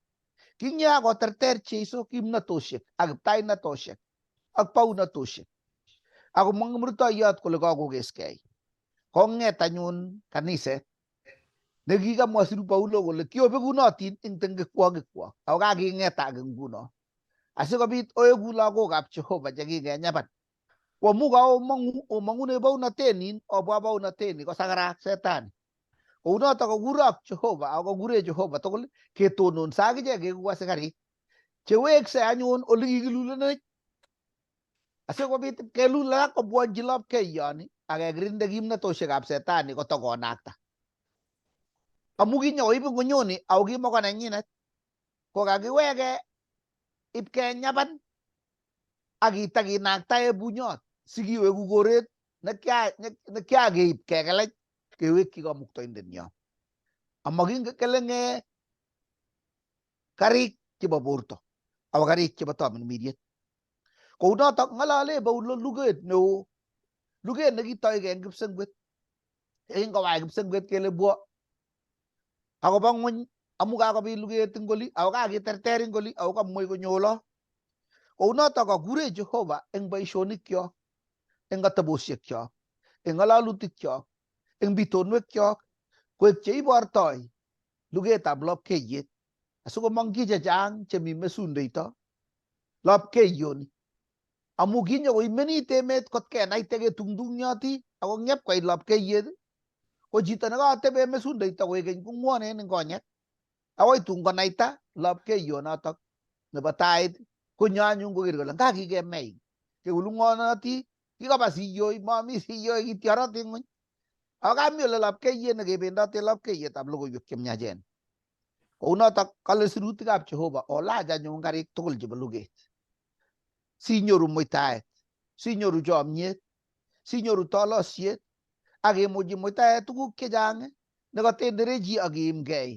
kingya koterter Jeiso kimnatoshek ak kiptainatoshek ak baunatoshek ako mong murtoiyot kole kakokeskei. Kong'et anyun kaniset nekikamwa siru Paulo kole kiobekunotin eng tengekwokikwok ako kaking'etake nguno asikobit oeku lagokab Jehova chekikenyapan. Ko amu kaomong'u omong'une baunatenin obwa baunateni kosakarak setani. Kounoto kokurok Jehova ako kakure Jehova tugul ketononso akichek keku asikarik chewekse anyun ole kikilulenech asikobit kelul alak kobwonchi lopkeiyoni ak kekirinde kimnatoshekab setani kotokonakta. Amu kinyokoib ng'onyuni ako kimoko nenyinet ko kakiweke ipkenyapan ak kitakinaktae bunyot sikiweku koret nekiakeib kekelech kewekyi kamuktaindenyo. Amakikelenge karik chebo borto ako karik chebo tamirmiriet. Kounoto ng'olole Paulo luget neo, luget nekitoige eng kipsengwet. Yekingowach kipsengwet kele bwo akobo ng'weny amu kakobit luget eng oli ako kakiterter eng oli ako kamwei konyo olo. Kounoto kakure Jehova eng boisionikyok, eng atebosiekyok, eng ng'ololutikyok, eng bitonwekyok koek cheibortoi lugetab lopkeiyet asikomong chi chechang chemi mesundeito lopkeiyoni. Amu kinyokoimenit emet kot kenaite ketungtungyoti ako ng'ep koit lopkeiyet ko chito nekatebe mesundeito koek keny kong'wonen eng konyek akoi tun konaita lopkeiyonotok nebo tait konyo anyun koker kole nga kikemei kekulung'onoti kikoba siyoi mami siyoi kityoroti ng'weny ako kami ole lopkeiyet nekebendote lopkeiyetab logoiwek chemiachen. Kounotok kale sirutikab Jehova olach anyun karik tugul chebo luget sinyoru muitaet, sinyoru chomyet, sinyoru tolosiet Ak imuch imuitae tuguk chechang nekatenderechi ak iimgei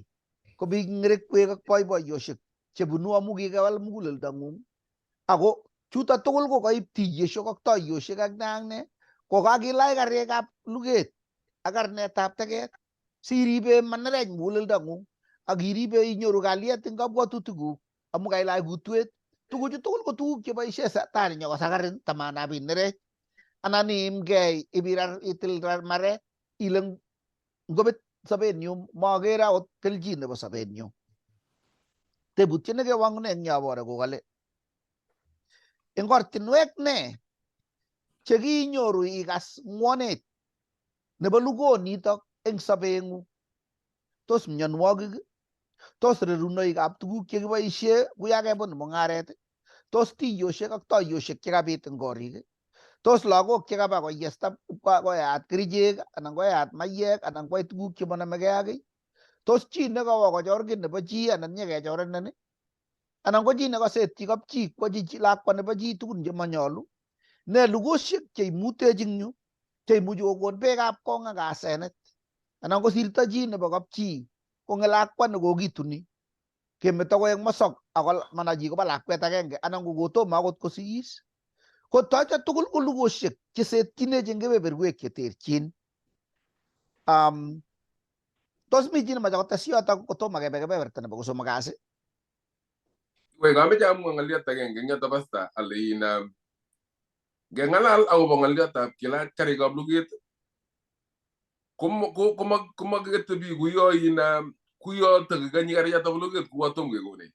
komi ngerekwek ak boiboiyosiek chebunu amu kikewal muguleldang'ung. Ako chuto tugul ko kaib tiyosiek ak toiyosiek ak ne ak ne ko kakilach karikab luget ak karnetab teket siribe manerech muguleldang'ung ak iribe inyoru kalyet eng kabwatutikuk amu kailach kutwet. Tuguchu tugul ko tuguk cheboisie satani nyokosakarin tamanab inerech anan iimgei ibirar itil maret ile ngobet sobenyu makere akot kelchin nebo sobenyu. Tebutiet nekewangune eng yobore ko kale eng ortinwek ne chekiinyoru ikas ngwonet nebo lugonitok eng sobeng'ung? Tos mionwogik, tos rerunoikab tuguk chekiboisie kuya kebun mung'aret, tos tiyosiek ak toiyosiek chekabit eng korik, tos lagok chekaba koyesta koyaat kerichek anan koyaat maiyek anan koyai tuguk chemonomegei ak kiy, tos chi nekowo kochor kiy nebo chi anan nyekechorenen anan ko chi nekasetyi kapchi kwochi lakwa nebo chi tugun chemonyolu. Ne lugosiek cheimutech eng yu cheimuchi kokon beekab kong ak asenet anan kosirto chi nebo kapchi kong'e lakwa nekokituni kemeto koek mosok ako mana chi koba lakwet agenge anan ko kotomo akot kosigis. Ko choto tugul ko lugosiek chesetyinech eng kebeberwek cheterchin. Tos mi chi nemache kotes yoto kotomo kebe kebeberta nebo kosomok kasi? Wei, kameche amwa ng'olyot agenge eng yoto, Pastor, ale in ngeng'alal akobo ng'olyotab kilach karikab luget komaketebi kuyo in kuyo takikanyi karichoto bo luget kuwo tom kekonech.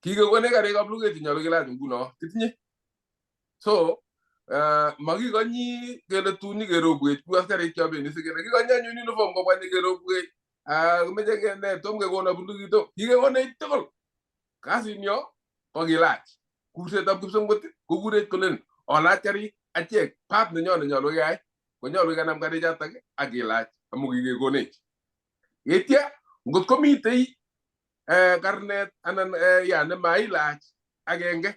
Kikekonech karikab luget chenyolu kilach nguno kitinye. So makikanyi kele tun nyikerobwech ku askarik cho bendi sikele kikonyi anyun uniform kobwa nyikerobwech kimeche kene tom kekono bundukit tom kikekonech tugul. Kasinyo ko kilach. Kursetab kipsomgot kokurech kolen olach karik achek part nenyo nenyolu keyai konyolu kenam karichotok ak kilach amu kikekonech. Yeitya ngot komitei karnet anan ya nemailach agenge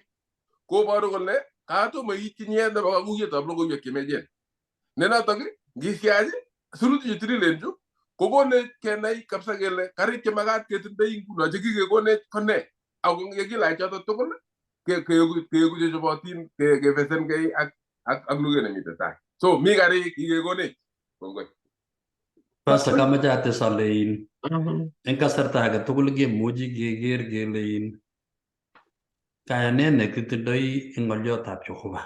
koboru kole katomo iityi chinyet nebo kakuyetab logoiwek chemiachen. Ne notok ngisiach sirutik chu tililen chu kokonech kenai kabisa kele karik chemakat ketindoi nguno chekikekonech ko nee ako yekilach choto tugul keeku chechobotin kefesenkei ak luget nemite tai. So mi karik kikekonech. Kongoi. Pastor, kameche ates ale in eng kasarta age tugul kemuchi keker kele in kayanet nekitindoi eng ng'olyotab Jehova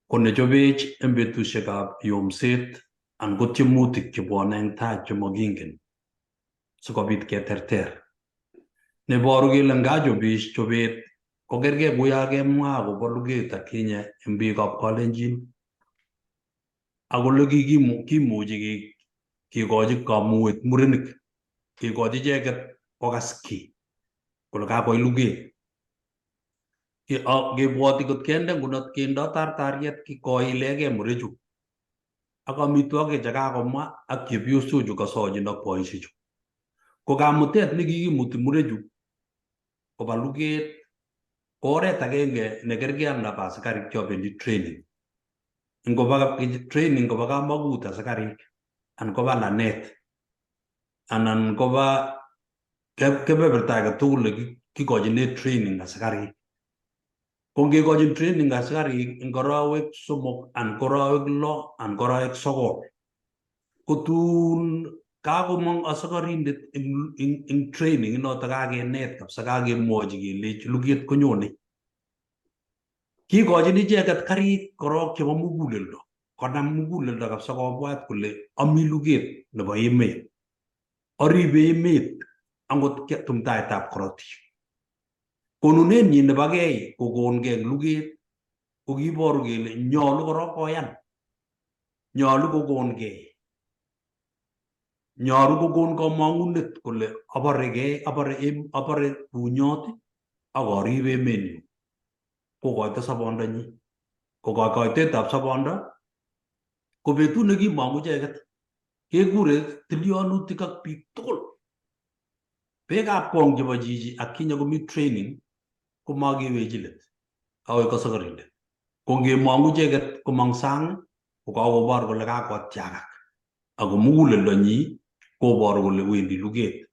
ko nechobech eng betusiekab yomset anan ko tiemutik chebwone eng tai chemakingen sikobit keterter. Neboru kele ngachobis chobet ko kergei kuya kemwa akobo luget akinye eng biikab Kalenjin ak ole kimuchi kikochi kamuet murenik kikochi icheket kokas ki kole kakoit luget. Kebwoti kot kende nguno kindo tartariet koilegei murechu ak amitwogik chekakomwa ak chepyosochu kasochin ak boishechu. Ko kamutet nekikimuti murechu koba luget ko oret agenge nekergei ak nabo asikarik chobendi training. Ngoba training koba kamakut asikarik anan koba lanet anan koba kebeberta age tugul nekikochine training asikarik. Ko ngekochin training asikarik eng arawek 3 anan ko arawek 6 anan ko arawek 9 ko tun kakomong asikarindet eng training inoto kakenet kabisa kakemwochi kelechi luget konyone. Kikochin icheket karik korok chebo muguleldo konam muguleldo kabisa kobwat kole ami luget nebo emet aribe emet angot tumtaetab korotik. Konunenyin nebo gei kokongei eng luget ko kiboru kele nyolu korok koyan, nyolu kokongei, nyolu kokon komong'unet kole aboregei, abore bunyot ak arib emenyu. Kokoito sobondonyi. Ko kokoitetab sobondo ko betut nekimong'u icheket kekure tilyonutik ak biik tugul. Beekab kong chebo chichi ak kinye komi training komakewechi let kakoik askarindet. Ko ngemong'u icheket komong sang Kokakobor kole kakotiakak ako muguleldonyi koboru kole wendi luget.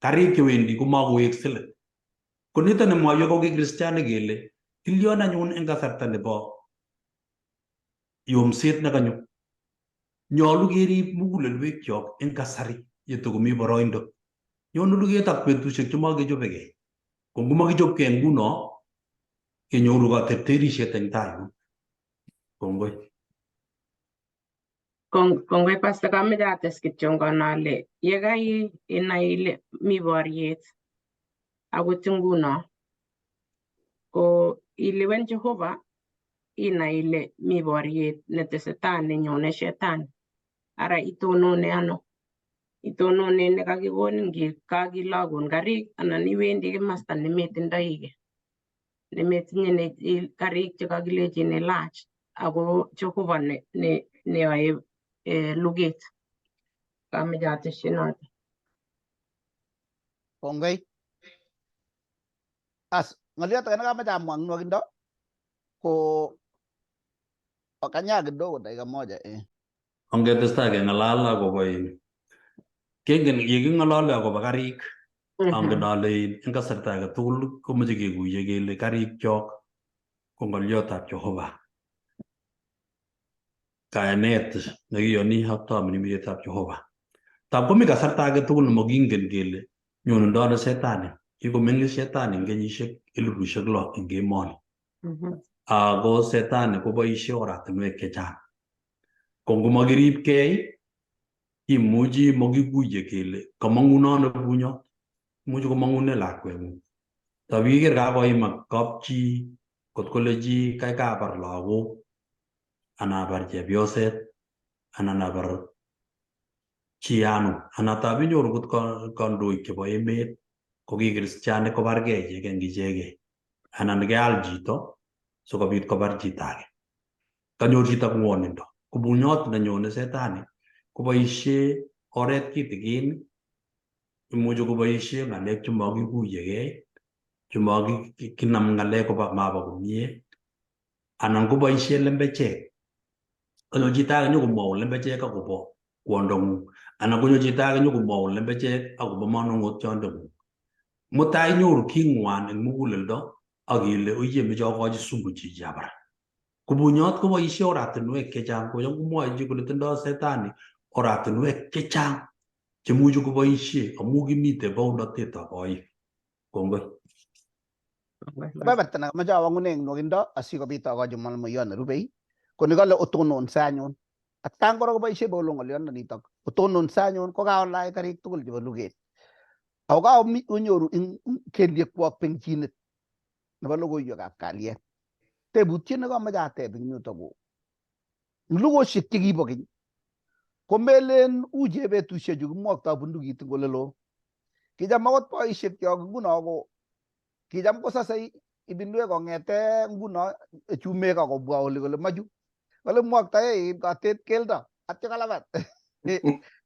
Karik chewendi komakoweksei let. Ko nito nemwoiwech ko kikristianik kele kilyon anyun eng kasarta nebo yomset nekanyo. Nyolu kerib mugulelwekyok eng kasari yetokomi boroindo. Nyonu luget ak betusiek chemakechobekei. Ko ngomakichopkei nguno kenyoru katerterisiet eng tai yun. Kongoi. Kongoi Pastor, kameche ates kityongon ale yekai inai ile mi boriet akot nguno ko ilewen Jehova inai ile mi boriet netesetai nenyone shetani. Ara itonone ano? Itonone nekakikonin kakilogun karik anan iwendi kimasta nemetindoi kiy, nemetinye karik chekakilechin ilach ako Jehova neyoe luget. Kameche atesyi noto. Kongoi. As ng'oliot age nekameche amwa eng nwokindo ko kanyaa kidogo dakika moja eh. Ongetestai keng'alal akobo in kengen yeking'olole akobo karik angen ale eng kasarta age tugul komoche kekuye kele karikchok ko ng'oliotab Jehova. Kayanet nekiyoni ak tamirmirietab Jehova. Tab komi kasarta age tugul nemokingen kele nyonundo ano setani. Kikomeng'is shetani eng kenyisiek 6,000 eng emoni. Ako setani koboisie oratinwek chechang. Ko ngomokiribkei imuchi mokikuye kele kamang'uno ano bunyot. Imuchi komang'une lakweng'ung. Tab iker kakoimak kapchi kot kole chi kaikai abar lagok anan abar chepyoset anan abar chi anum anan tab inyoru kot kandoik chebo emet ko ki kristianik kobargei ichegei eng ichegei anan keal chito sikobit kobar chito age. Kanyor chito ng'wonindo. Ko bunyot nenyone setani koboisie oret kitikin, imuchi koboisie ng'alek chemakikuyegei, chemakinam ng'alek koba maba komie, anan koboisie lembechek. Konyo chito age nyokomwaun lembechek akobo kwondong'ung, anan konyo chito age nyokomwaun lembechek akobo manung'otiondeng'ung. Mutai inyoru king'wan eng muguleldo ak ile oye meche akochi sumu chichi abar. Ko bunyot koboisie oratinwek chechang, kocham komwoe chi kole tindoi setani oratinwek chechang chemuchi koboisie amu kimite bounotetab oik. Kongoi. Kebeberta nekameche awang'une eng nwokindo asikobit akochi mwalimuiyot nerubei ko nikale otononse anyun. Atkan kora koboisie Paulo ng'olyondonitok otononse anyun ko kaolach karik tugul chebo luget. Ako kaonyoru eng kelyekwok penchinet nebo logoiwekab kalyet. Tebutiet nekameche ateb eng yuto ko eng lugosiek chekibo keny komelen uche betusiechu kimwoktoi bundukit eng olelo. Kicham akot boisiek kyok nguno ko kicham kosasei ibinwek kong'ete nguno chumek akobwa oli kole machu. Kole mwoktoe kotet keldo atyo kalabat.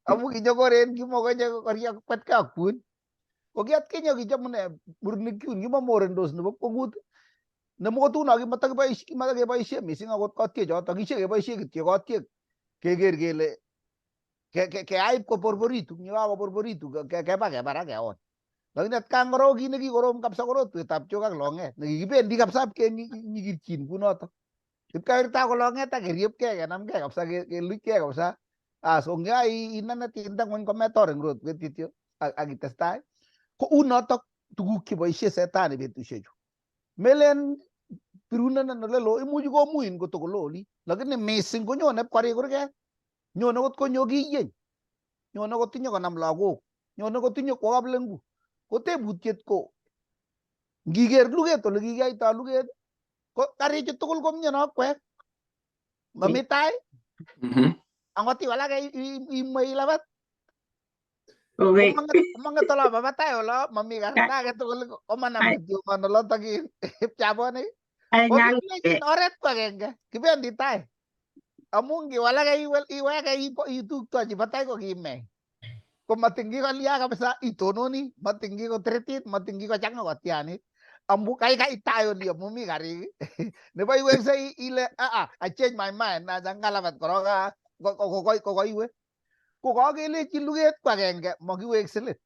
Amu kinyokoren kimokonye koria kwetkei ak kwon. Ko ki atkinye kichamune murenik yun kimomorendos nebo kwongut nemokotuno kimatakiboisie mising akot kotiek choto kishekeboisie kityo kotiek keker kele keaip koborboritu yekakoborboritu keba kebar ak keon. Lakini atkan kora ko kit nekikorom kabisa ko rotwetab chok ak long'et nekikibendi kabisa ipkenyikirchin kunoto. Ipkewirta ko long'et ak keriepkei kenamkei kabisa keluchkei kabisa. As ko inanat inde ng'weny kometor eng rotwet kityo ak itestai. Ko unotok tuguk cheboisie setani betusiechu. Melen birunenin olelo imuchi komuin kotokolo oli lakini mising konyone ipkorik kurget. Nyone kot konyo kiyeny. Nyone kotinye konam lagok. Nyone kotinye kwo kaplengu. Ko tebutiet ko ngiker luget ole kikiyoito luget ko karichu tugul komiono akwek. Mami tai angot iwalake imwei ilabat. Komang'et olobo batai olo mami karta age tugul komanam kityo olotok ipchabonik. Ko oret ko agenge kibendi tai. Amu ngiwalake iweke ituktochi batai ko kime. Ko matin kikolia kabisa itononi, matin kikotiritit, matin kikochang'a kotianit. Amu kaikai tai oli amu mi karik nebo iweksei ile aa I change my mind acha ngalabat korok kokaiwe. Ko kakelechin luget ko agenge makiwekse let.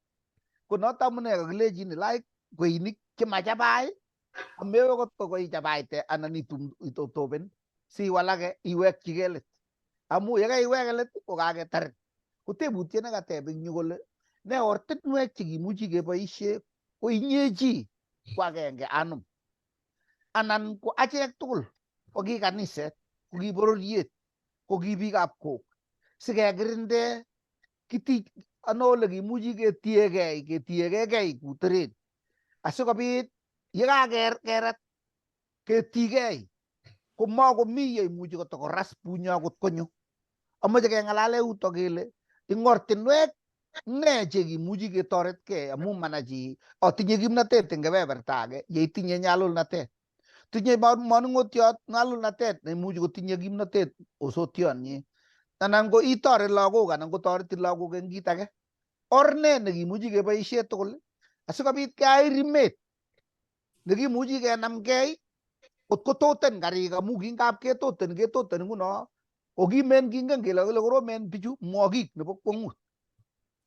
Ko noto amune kakilechin ilach kweinik chemachabai amewe kot koichabaite anan itoben siwalake iwekchigei let. Amu yekaiweke let ko kaketarin. Ko tebutiet nekateb eng yu kole ne ortinwek chekimuchi keboishe ko inye chi ko agenge anum anan ko achek tugul ko ki kaniset ko ki bororiet ko ki biikab kok sikekirinde kiti ano ole kimuchi ketiegei ketiegei kuteret asikobit yekakerat ketigei komakomi yeimuchi kotokoras bunyo akot konyo. Amoche keng'alale yuto kele ing ortinwek ne chekimuchi ketoretkei amu mana chi atinye kimnatet eng kebeberta age yeitinye nyalulnatet. Tinye manung'otiot nyalulnatet neimuchi kotinye kimnatet osotionyi anan ko itoret lagok anan kotoretin lagok eng kit age. Or ne nekimuchi keboishe tugul asikobit keyai rimet nekimuchi kenamgei kot kototen karik amu kingap ketoten ketoten nguno kokimen kingen kele kole koromen bichu mwokik nebo kwongut.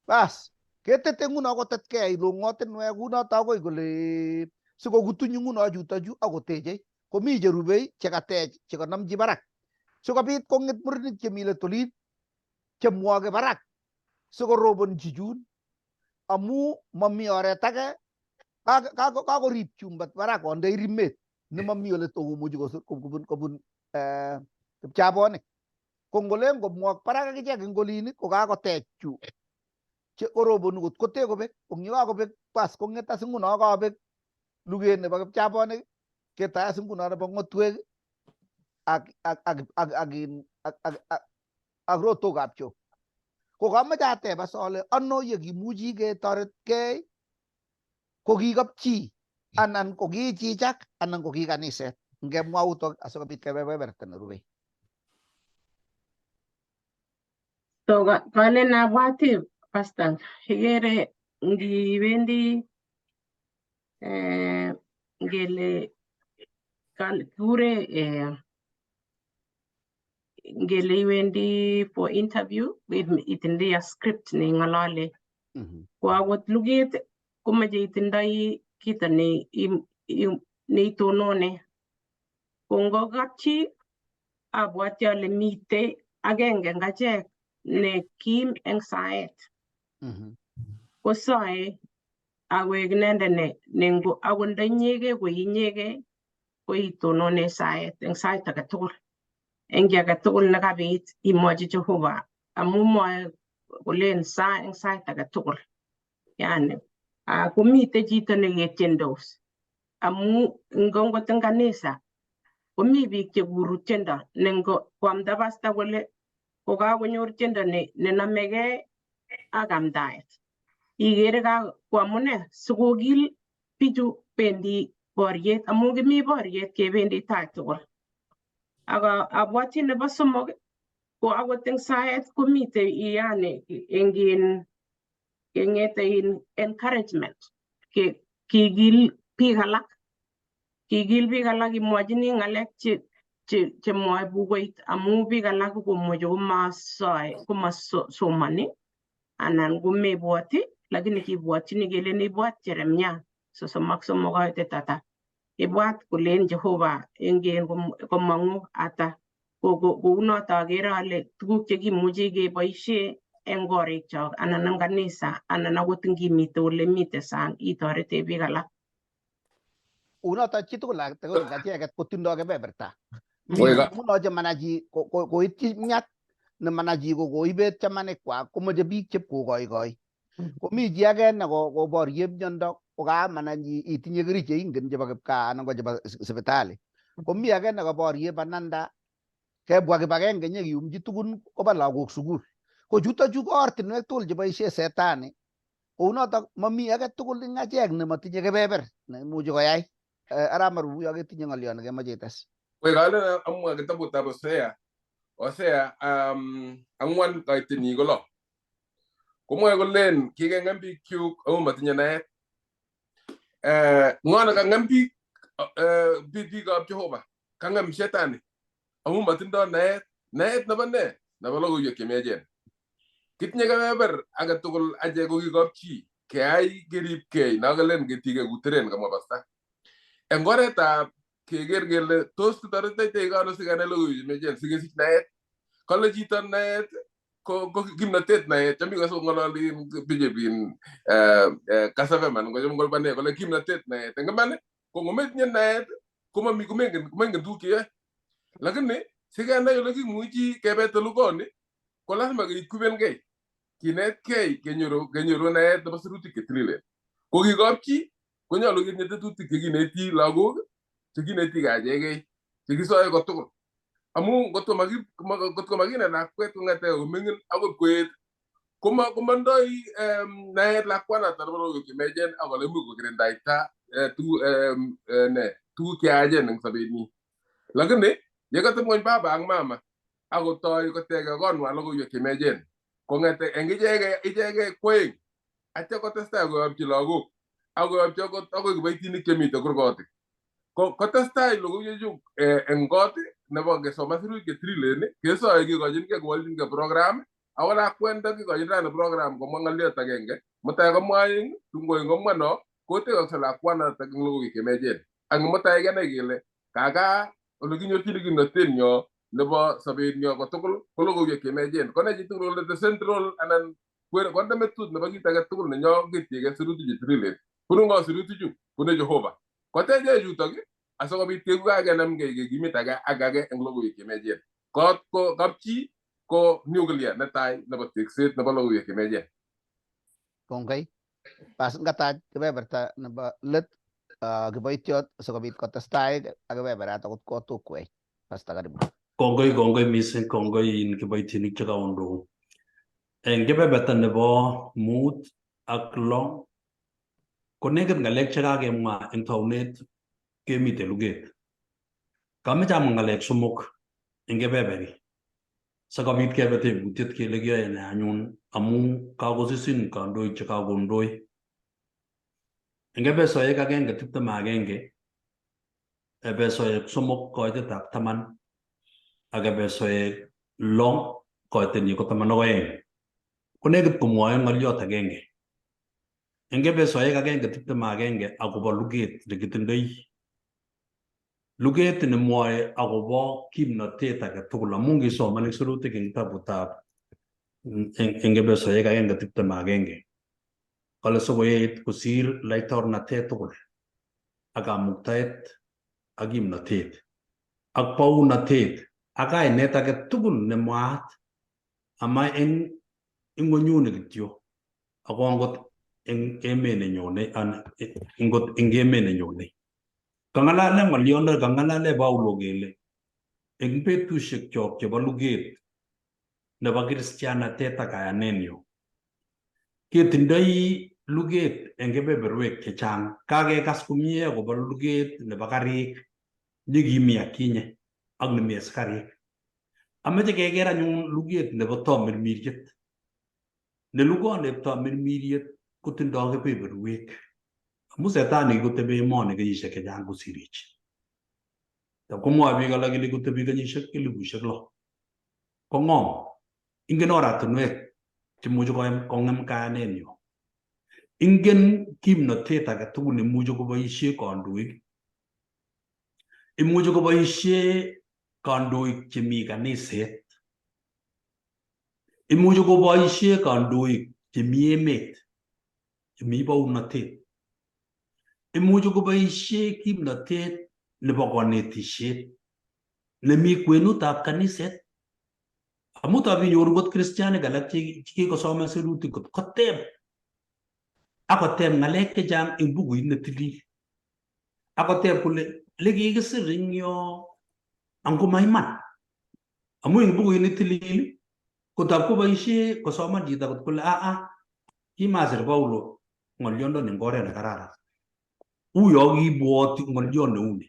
Bas ketete nguno kotetkei long'otinwek kunoto akoi kole sikokutunyi nguno chutochu akoteche komi cherubei chekatech chekanomchi barak sikobit kong'et murenik chemi let olin chemwoke barak sikorobonchi chun amu mami oret age kakorib chumba barak konde rimet nemomi ole tokomuchi kobun kipchabonik. Ko ngolen komwok barak akichek eng olin ko kakotech chu che korobonu kot kote kobek ko ng yekakobek bas kong'et as nguno kabek luget nebo kipchabonik ketoi as nguno nebo ng'otwek ak ak ak ak ak ak ak ak ak rotokab choo. Ko kamoche ateb as ale ano yekimuchi ketoretkei ko ki kapchi anan ko kichichak anan ko ki kaniset. Ngemwa utok asikobit kebe kebeberta nerubei. So kalen abwati pastor ikere ngiwendi ngele kikure ngele iwendi for interview itindoi a script neing'olole ko akot luget komoche itindoi kito ne neitonone ko ngo kapchi abwati ale mitei agenge eng achek ne kim eng saet kosoe akoek inendet ne akot nda inyegei ko inyegei koitonone saet eng sait age tugul eng kiy age tugul nekabit imwochi Jehova amu mwoe kolen saa eng sait age tugul yani komite chito neketiendos amu ngongot eng kanisa komi biik chekuru tiendo ne koamda pasta kole kokakonyor tiendo nenomegei ak amdaet ikere ko amune sikokil bichu bendi boriet amu kimi boriet kebendi tai tugul. Ak abwati nebo somok ko akot eng saet komitei yani eng keng'ete in encouragement kikil biik alak kikil biik alak imwochini ng'alek chemwoe bukuit amu biik alak komuchi komasoe komasomoni anan komebwoti lakini kibwotyini kelen ibwat Jeremia 33 kaitet ata ibwat kolen Jehova ingen komong'u ata kounoto akere ale tuguk chekimuchi keboishe eng korikchok anan eng kanisa anan akot ngimite ole mite sang itorete biik alak. Unoto chitugul eng acheket kotindoi kebeberta. Nguno chemana chi koityi miat nemana chi ko koibet chamanik kwak komoche biik chepkokoikoi. Komi chi age ne koborie miondo kokamana itinye kerichek ingen chebo kipkaa anan ko chebo sipitali. Komi age nekoborie bananda kebwa kibagenge nyekiyumchi tugun koba lagok sukul. Ko chuto chu ko ortinwek tugul cheboishe setani. Kounotok mami age tugul eng achek nemotinye kebeber neimuchi koyai. Arap Marubu yo ketinye ng'olyo nekemoche ites. Wei kalen amwa kitabutab Hosea. Hosea 4 kaitenyi ko 6. Komwoe kolen kikeng'em bikyuk amu matinye naet. Ng'o nekang'em biik biikab Jehova? Kang'em shetani amu matindo naet. Naet nebo ne? Nebo logoiwek chemiachen. Kitinye kebeber age tugul achek ko kikapchi keyai keribkei nokelen ketikei kuteren kamwa pasta. Eng oretab keker kele tos kitoretitoi ano sikenai logoiwek chemiachen sikesich naet. Kale chito naet ko kimnatet naet cham ikose kong'ololi bichep in Kass FM anan kocham kolipane kole kimnatet naet. Eng iman ko ngometinye naet komami komengen tuguk cheyoe. Lakini sikenai ole kimuchi kebete lugoni ko lazima keikwibenkei kinetkei kenyoru naet nebo sirutik chetililen. Ko kikapchi konyolu ketinye tetutik chekineti lagok, chekineti kachekei, chekisoe kotugul. Amu ngotko makinet lakwet kong'ete koming'in akoi koet komandoi naet lakwanato nebo logoiwek chemiachen ak ole imuch kokirindaita ne tuguk cheyachen eng sobenyi. Lakini yekateb ng'ony baba ak mama akotoi kotege konwa logoiwek chemiachen kong'ete eng ichegei kwoeng atya kotestai koyopchi lagok ak koyopchi akot akoi kiboitinik chemite kurgotik. Kotestai logoiwechu eng kot nebo kesoman sirutik chetililen kesoe kikochinkei kowolchinkei program ako lakwet ndakikochin rani program komwa ng'oliot agenge mutai komwa aeng tun koeng komwa no kotekokse lakwanotok eng logoiwek chemiachen. Ak mutai kenai kele kaka ole kinyorchini kimnotenyo nebo sobenyo kotugul ko logoiwek chemiachen. Konai chitugul kole the central anan konde metut nebo kit age tugul nenyo ketiegei sirutik chetililen. Bunu ng'o sirutichu? Bunu Jehova. Kotechech chutok asikobit keku kakenamgei kekimit age ak age eng logoiwek chemiachen. Kot ko kapchi ko nuclear netai nebo tekset nebo logoiwek chemiachen. Kongoi. Bas ngatach kebeberta nebo let kiboitiot sikobit kotestai ak kebeberato kot kotukwech. Pastor karibu. Kongoi mising, kongoi in kiboitinik chekaondou. Eng kebeberta nebo 5 ak 6 konekit ng'alek chekakemwa eng taunet kemite luget. Kameche amwa ng'alek 3 eng kebeberi sikobit kebe tebutiet kele kiyoe ne anyun amu kakosisin kandoik chekakondoi. Eng Epesoek 1:21, Epesoek 3 koitetab 10 ak Epesoek 6 koitenyi ko 12. Konekit komwoe ng'oliot agenge. Eng Epesoek 1:21 akobo luget nekitindoi. Luget nemwoe akobo kimnotet age tugul amu ngisoman eng sirutik eng kitabutab eng Epesoek 1:21 kole sikoet kosir laitornatet tugul ak kamuktaet ak kimnotet ak bounatet ak kainet age tugul nemwaat ama eng ing'wenyuni kityo ako angot eng emet nenyone ngot eng emet nenyone. Kang'alale ng'oliondo kang'alale Paulo kele eng betusiek chok chebo luget nebo kristianatet ak kayanenyo ketindoi luget eng kebeberwek chechang. Kakekas komie akobo luget nebo karik nekimi akinye ak nemi askarik. Ameche keker anyun luget nebo tomirmiriet. Ne lugoneb tomirmiriet kotindoi kebeberwek. Amu setani kikotebi emoni kenyisiek chechang kosirech. Komwoe biik alak kele kotebi kenyisiek 6,000. Ko ng'om. Ingen oratinwek chemuche kong'em kayanenyo. Ingen kimnotet age tugul nemuche koboisie kandoik. Imuche koboisie kandoik chemi kaniset. Imuche koboisie kandoik chemi emet, chemi bounotet. Imuche koboisie kimnotet nebo konetisiet nemi kwenutab kaniset. Amu tab inyoru kot kristianik alak chekikosoman sirutik kot koteb akoteb ng'alek chechang eng bukuit netilil. Akoteb kole lekikisir eng yo ango maiman. Amu eng bukuit netilil kotab koboisie kosoman chito kot kole aa kimasir Paulo ng'olyondoni eng oret nekararan. Uyo kibwoti ng'olyon neuni.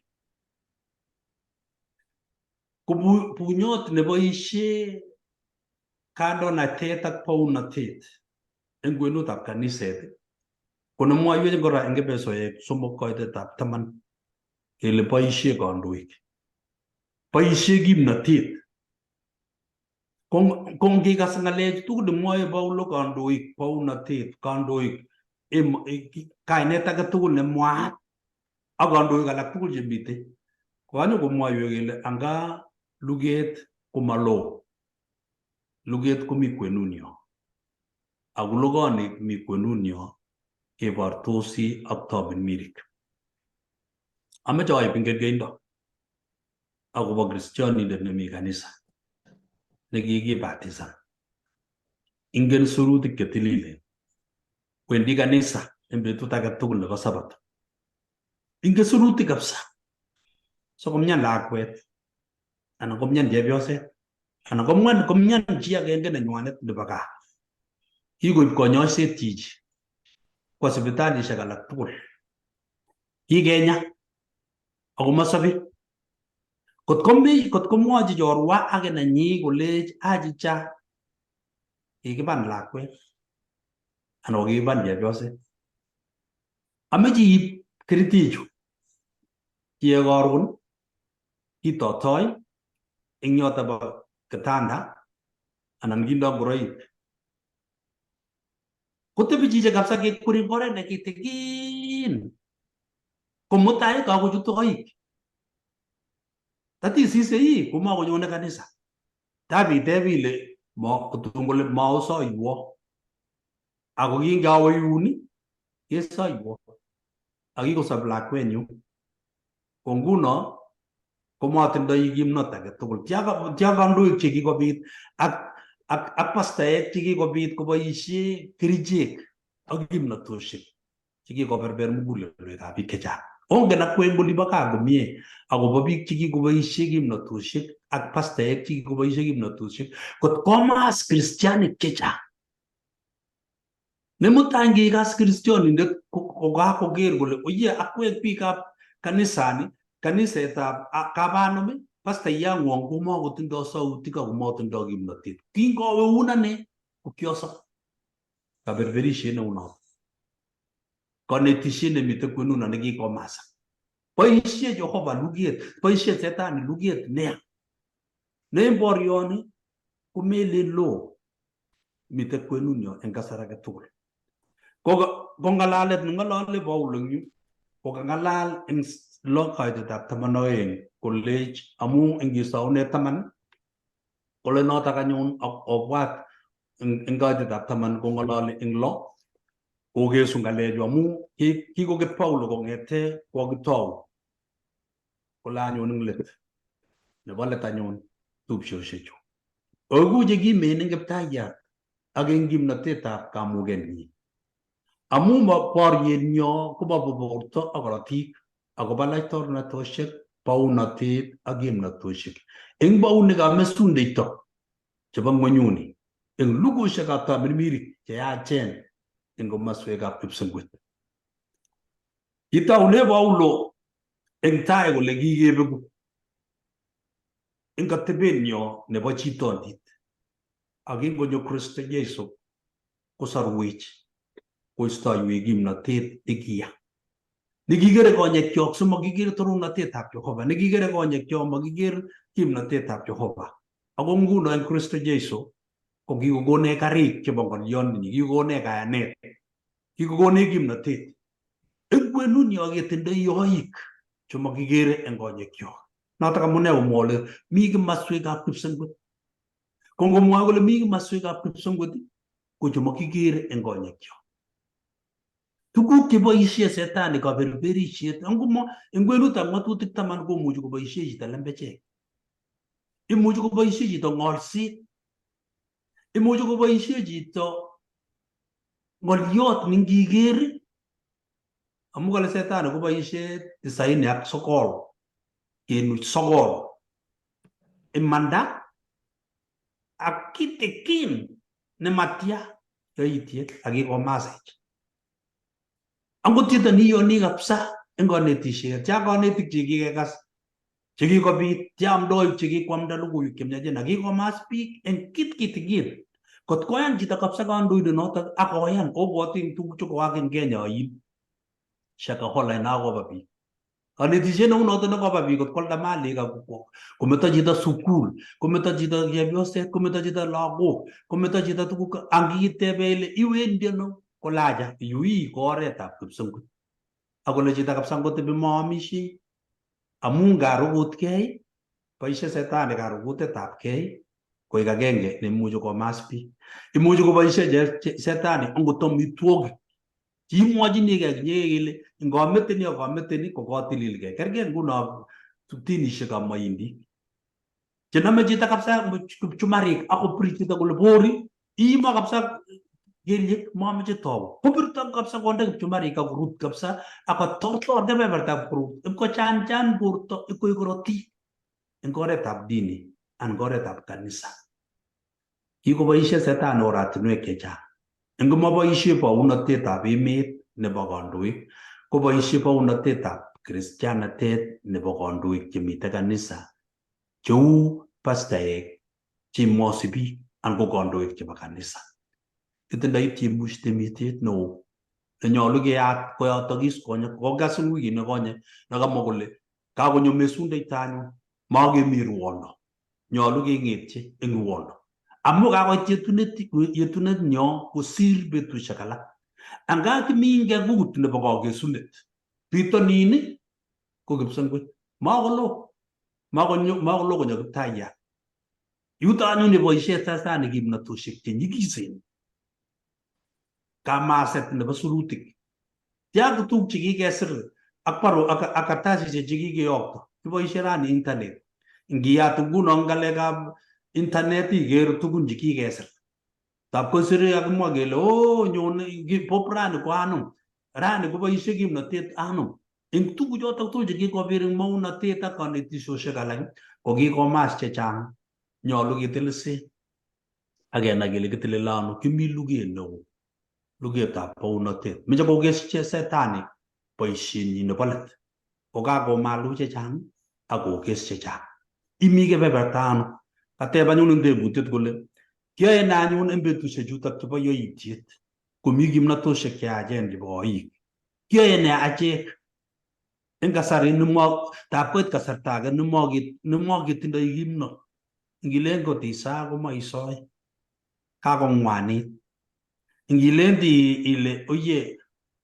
Ko bunyot neboisie kandoinatet ak bounatet eng kwenutab kaniset Ko nemwoiwech kora eng Epesoek 3 koitetab 10 kele boisie kandoik, boisie kimnatet. Ko ngikas ng'alechu tugul mwoe Paulo kandoik, bounatet, kandoik, kainet age tugul nemwaat ak kandoik alak tugul chemitei kokanyo komwoiwech kele anga luget komaloo, luget komi kwenunyo ako lugoni mi kwenunyo kebortosi ak Tamirmirik. Ameche aib eng kerkeindo akobo kristionindet nemi kanisa nekikibatisan. Ingen surutik chetililen. Wendi kanisa en betut age tugul nebo Sabato. Ingen surutik kabisa. So komyan lakwet anan komyan chepyoset anan komyan chi agenge nenywanet nebo gaa. Kikoib konyoiset chichi kwa sipitalishek alak tugul. Kikenya ako masobe. Kot komwochi chorwa age nenyi kolech achicha kikiban lakwet anan ko kikiban chepyoset. Ameche iib kerichechu kiye karon kitotoi eng yoto bo kitanda anan kindo ngoroik. Kotebi chichi kabisa kekweri eng oret nekitikin. Ko mutai kakochut koik. Tatisise ii komakonyone kanisa. Tab ile kotun kole maosoiwo. Ako kingawe yun kesoiwo. Ak kikosob lakwenyu. Ko nguno komatindoi kimnot age tugul. Tia kandoik chekikobit ak pastaek chekikobit koboisie kerichek ak kimnatoshek chekikoberber mugulelwekab biik chechang. Ongen akwek olibo gaa komie akobo biik chekikoboisie kimnatoshek ak pastaek chekikoboisie kimnatoshek kot komas kristianik chechang. Nemutai ngikas kristionindet kokakoker kole oye akwek biikab kanisani, kanisetab Kabanom, pastayangwong komakotindoi sautik ako matindoi kimnatet. Kingawe un ane ko kiosob. Kaberberishet neu noto. Konetishet nemiten kwenuno nekikomasa. Boisie Jehova luget, boisie setani luget nea. Ne en borioni komelen loo miten kwenunyo en kasar age tugul. Ko ng'alalet neng'olole Paulo eng yu ko kang'alal eng 6 kaitetab 12 kolech amu ingisoune 10 kole notok anyun obwat eng kaitetab 10 kong'ololi eng 6 kokesu ng'alechu amu kikoket Paulo kong'ete kokitou kole anyun eng let nebo let anyun tupchoshechu. Oegu chekimen eng Kiptayat ak eng kimnatetab kamugenyi. Amu borietnyo komobo borto ak korotik akobo laitornatoshek, bounotet ak kimnatoshek. Eng bounikab mesundeito chebo ng'wenyuni, eng lugushekab tamirmirik cheyachen eng komaswekab kipsengwet. Kitoune Paulo eng tai kole kikebeku eng atebenyo nebo chitondit ak kingonyo Kristo Jesu kosorwech koistoiwech kimnatet nekiya. Nekikere konyekyok simakiker torornatetab Jehova, nekikere konyekyok makiker kimnatetab Jehova. Ako nguno eng Kristo Jesu ko kikokonech karik chebo ng'olyondenyi, kikokonech kayanet, kikokonech kimnatet. Eng kwenunyo ketindoi yoik chemakikere eng konyekyok. Notok amune komwoe kole mi kimaswekab kipsengwet. Ko ngomwoe kole mi kimaswekab kipsengwet ko chemakikere eng konyekyok. Tuguk cheboisie setani kaberberisiet eng kwenutab ng'atutik 10 komuchi koboisie chito lembechek. Imuchi koboisie chito ng'olset. Imuchi koboisie chito ng'oliot ningiker amu kale setani koboisie 99 kenuch 9 imanda ak kitikin nematya yoityet ak kikomasech. Angot chito neiyoni kabisa eng konetisiet, tia konetik chekikekas chekikobit, tia amdoik chekikwamda logoiwek chemiachen ak kikomas biik eng kit kitikin. Kot koyan chito kabisa kandoindet notok ak koyan obwoti tuguk che koak en Kenya oin. Shakahola inakoba biik. Kanetishet neu notok nekoba biik kot kwalda malik ak kometo chito sukul, kometo chito chepyoset, kometo chito lagok, kometo chito tuguk angitebe ile iwendi ano kolacha yui ko oretab kipsengwet. Akole chito kabisa ngotebi maamishei amu ngarukutkei boisie setani karukutetab kei koik agenge neimuchi komas biik. Imuchi koboisie setani angot amitwogik Kiimwochinigei inyegei ile ngomete ni ak amete ni ko kotililgei. Kergei nguno tinishekab moindik chenome chito kabisa kipchumarik ak kopir chito kole bori iimo kabisa kelyek mameche tou kopirto kabisa konde kipchumarik ak korut kabisa ak kotortor kebebertab korut ipkochanchan borto ipkoik korotik eng oretab dini anan oretab kanisa. Kikoboisie setani oratinwek chechang. Ngomaboisie bounotetab emet nebo kandoik, koboisie bounotetab kristianatet nebo kandoik chemite kanisa cheu pastaek cheimosi biik anan ko kandoik chebo kanisa. Itindoi tiemustemitiet neo nenyolu keyat koyotokis konyek. Kokikas eng wikit nekonye nekamwa kole kakonyo mesundeito anyun makemi ruondo nyolu keng'etye eng ruondo amu kakoit yetunet yetunet nyo kosir betusiek alak anga kimi eng kekut nebo kakesunet bitonin ko kipsengwet makoloo makonyo makoloo konyo kiptayat yuto anyun yeboisie sasani kimnatoshek che nyikisen kamaset nebo surutik tia tuguk che kikesir ak baro ak kartasisiek che kikeyokto kiboisie rani internet ngiyat nguno ngalekab internet iker tugun che kikesir tab kosire kakimwa kele o nyone pop rani ko anum rani koboisie kimnotet anum eng tuguchotok tugul che kikobir eng maunotet ak kanetisiosiek alak ko kikomas chechang nyolu ketelelse ak kenai kele kitelele ano kimi luget neo lugetab bounotet meche kokesche setani boisienyi nebo let kokakomalu chechang ak kokes chechang imi kebeberta ano kateb anyun eng tebutiet kole kiyoe ne anyun eng betusiek chutok chebo yoityet komi kimnatoshek cheyachen chebo oik kiyoe ne achek eng kasari nemo tab koit kasarta age nemoketindoi kimnot ngilen kot isaa komaisoe kakong'wanit ngilen ile oye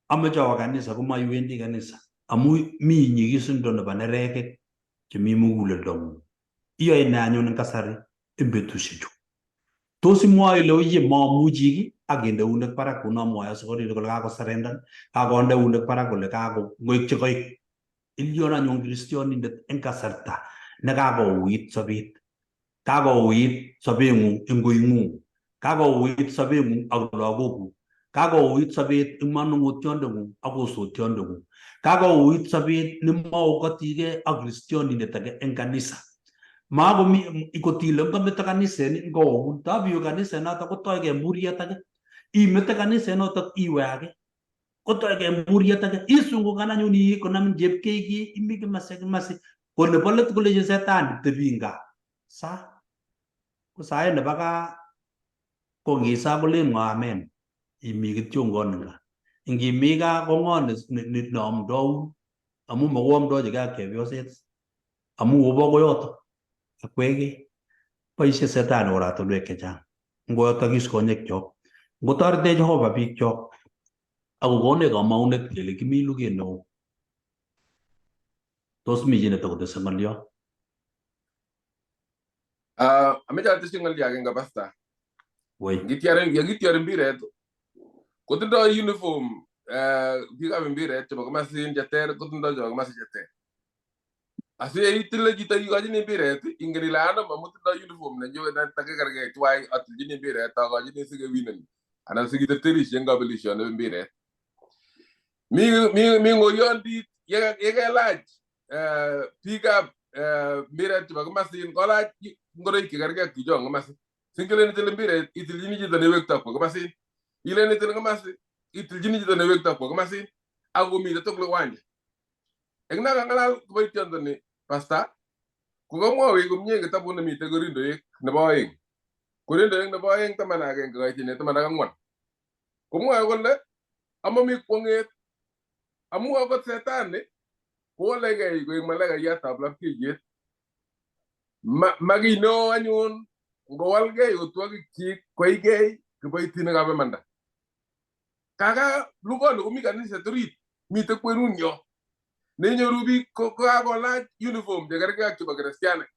amoche awo kanisa komaiwendi kanisa amu mi nyikisindo nebo nerekek chemi muguleldong'ung iyoe ne anyun eng kasari eng betusiechu tos imwoe ile oye mamuchi ki ak kende eunek barak kuno mwoe asikarindet kole kakosarendan kakonde eunek barak kole kakoik chekoik Ilion anyun kristionindet eng kasarta nekakouit sobet Kakouit sobeng'ung eng koing'ung. Kakouit sobeng'ung ak lagokuk. Kakouit sobet eng manung'otiondeng'ung ak osotiondeng'ung. Kakouit sobet nemaokotikei ak kristionindet age eng kanisa. Makomi kotile ngometo kaniset ni ngoun tabiwe kaniset notok kotoigei muriet age. Imete kaniset notok iwe age kotoigei muriet age isungukan anyun ii konamin chepkeiki imi kimasi kimasi ko nebo let kolechin setani tebi gaa Sa ko saet nebo gaa ko ngisa kolen ng'o amen imi kityongon eng gaa. Ngimi gaa ko ng'o neamdoun amu makoamdochigei ak chepyoset amu obo koyoto akwekei. Boisie setani oratinwek chechang ngoyotokis konyekchok ngotoretech Jehova biikchok akokonech kamaunet kele kimi luget neo. Tos mi chi netokotese ng'olyot? Ameche atesyi ng'olyo agenge pastor. Ngityar mbiret kotindoi uniform biikab mbiret chebo komasin cheter kotindoi chebo komasi cheter. Asi yeitile chito ikochini mbiret ingen ile anum amu tindoi uniform nenyu takikergei tuwai atilchini mbiret akochini sikewinen anan sikiterterishe eng kabelisho nebo mbiret. Mi ng'oyondit yekelach biikab mbiret chebo komasin kolach ngoroik chekergei ak chichon komasi. Singilen itile mbiret itilchini chito newekto kwo komasin. Ilen itil komasi itilchini chito newekto kwo komasin ak komite tugul uwanja. Eng nakang'alal kiboitiondoni pasta kokamwowech komie kitabut nemite Korindoek nebo oeng. Korindoek nebo aeng 11 kaitinet 14. Komwoe kole amami kwong'et amu akot setani kowalegei koek malaikayatab lapkeiyet. Ma kiy neo anyun ngowalgei otwogikyik koigei kiboitinikab imanda. Kaka lugoni komi kaniset orit, mitei kwenunyo. Nenyoru biik ko kakolach uniform chekergei ak chebo kristianik.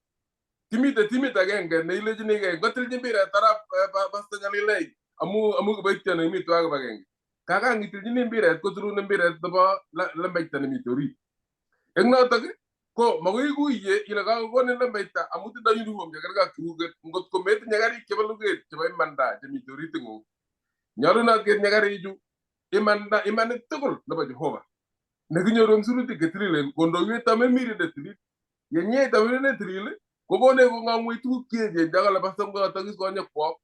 Kimite timit agenge neilechinigei ngotilchi mbiret arap Pastor Nyalilei amu kiboitiot nekimi tuwai kibagenge. Kaka ngitilchini mbiret koturun mbiret nebo lembeita nemite orit. Eng notok ko makoi ikuiye ile kakokonin lembeita amu tindoi uniform chekergei ak chekuket ngot ko metinye karik chebo luget chebo imanda chemite oriting'ung. Nyolunot ketinye karichu imanda imanit tugul nebo Jehova nekinyoru eng sirutik chetililen kondoiwech tamirmiret netilil. Yenyei tamirmiret netilil kokonech kong'ang'wech tuguk cheechen chekale pastor ngoyotokis konyekwok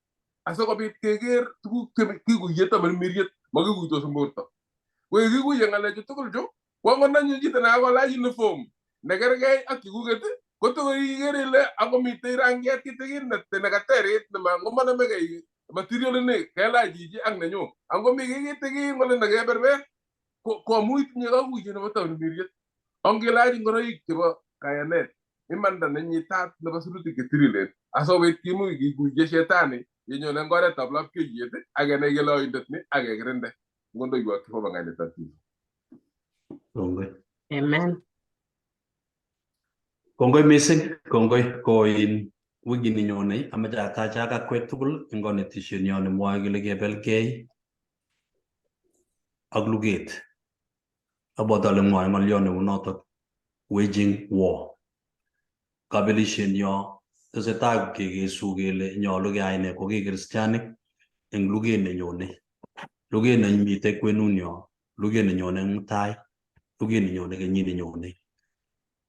asikobit keker tuguk che kikuiye tamirmiriet makikuitos eng borto. Ko yekikuiye ng'alechu tugul chu ko angot anyun chito nekakolach uniform nekergei ak chekuket kotokoi ikere ile akomitei rangiat kitikin nekaterit ngomanomegei material ini kelach chichi ak nenyu angomi kiy kitikin kole nekeberber ko amu itinye kakuyet nebo tamirmiriet. Ongilach ngoroik chebo kayanet imanda nenyitat nebo sirutik chetililen asikobit kimuch kikuiye shetani yenyone eng oretab lapkeiyet ak kenai kele oindet ni ak kekirinde ngondoiwok Jehova eng kainetab Jesu. Kongoi. Amen. Kongoi mising, kongoi koin wikini nyone amache atachak akwek tugul eng konetishet nyo nemwoe kele kebelgei ak luget. Abwati ale mwoe ng'olyo neu notok waging war. Kabelishet nyo tesetai kekesu kele nyolu keyai ne ko ki kristianik eng luget nenyone. Luget nemite kwenunyo, luget nenyone eng mutai, luget nenyone kenyit nenyone.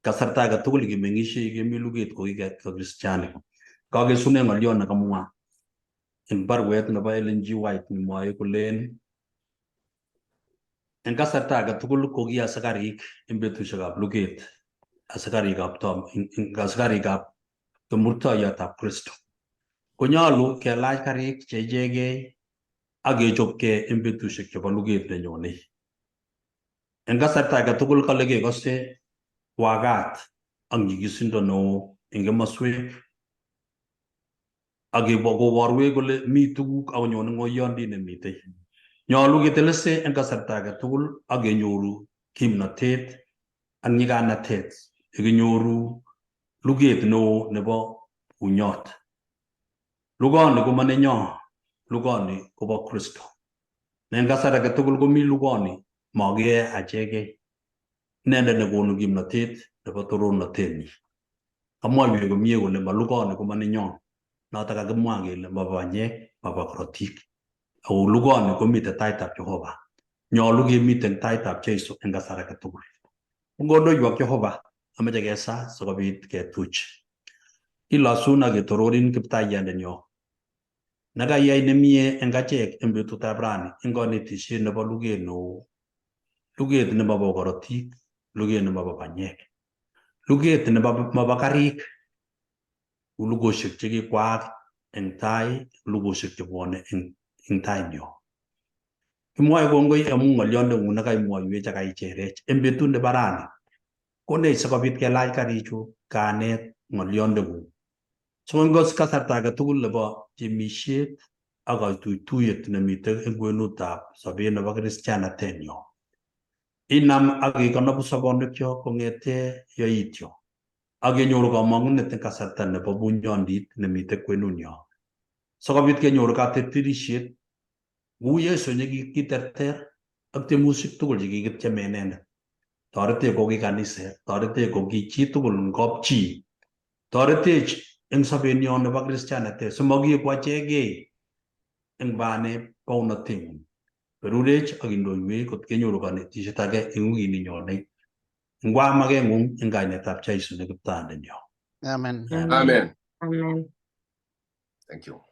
Kasarta age tugul kimeng'ishei kemi luget ko ki kristianik. Kakesune ng'olyo nekamwa eng baruet nebo Ellen G. White nemwoe kolen eng kasarta age tugul ko ki asikarik eng betusiekab luget, asikarikab tom, asikarikab kimurtoiyotab Kristo. Konyolu kelach karik che ichegei ak kechopkei eng betusiek chebo luget nenyone. Eng kasarta age tugul kale kekose wakat ak nyigisindo neo eng komoswek ak koborwech kole mi tuguk ak konyone ng'oyondit nemitei. Nyolu ketelese eng kasarta age tugul ak kenyoru kimnatet ak nyiganatet yekinyoru luget neo nebo bunyot. Lugoni ko manenyo, lugoni kobo Kristo. Ne eng kasar age tugul komi lugoni makiyoe achegei. Inendet nekonu kimnatet nebo torornatenyi. Kamwaiwech komie kole ma lugoni ko manenyo. Notok kakimwa kele mabo banyek, mabo korotik. Ako lugoni komite taitab Jehova. Nyolu kemiten taitab Jesu eng kasar age tugul. Ngondoiwok Jehova, amache kesa sikobit ketuch. Kilosun ak ketororin kiptaiyandenyo. Nekayai nemie eng achek eng betutab rani eng konetisiet nebo luget neo. Luget nemobo korotik, luget nemobo banyek. Luget nemobo karik, lugosiek chekikwaak eng tai, lugosiek chebwone eng tainyo. Kimwoe kongoi amu ng'olyondeng'ung nekaimwoiwech ak kaicherech eng betut nebo rani. Konech sikobit kelach karichu kanet ng'olyondeng'ung. Sikongos kasarta age tugul nebo temisiet ak katuituyet nemitei eng kwenutab sobet nebo kristianatenyo. Inam ak ikonob sobonwekyok kong'ete yoityo ak kenyoru kamang'unet eng kasarta nebo bunyondit nemite kwenunyo. Sikobit kenyoru katirtirisiet kou Yesu nekikiterter ak tiemusik tugul chekikityeme inendet. Toretech ko ki kaniset, toretech ko ki chitugul eng kapchi. Toretech eng sobenyo nebo kristianatet simakieku achegei eng baneb bounotengung. Berurech ak indoiwech kot kenyoru konetisiet age eng wikini nyone. Ngwa makeng'ung eng kainetab Jesu ne kiptayandenyo. Amen. Amen. Amen. Thank you.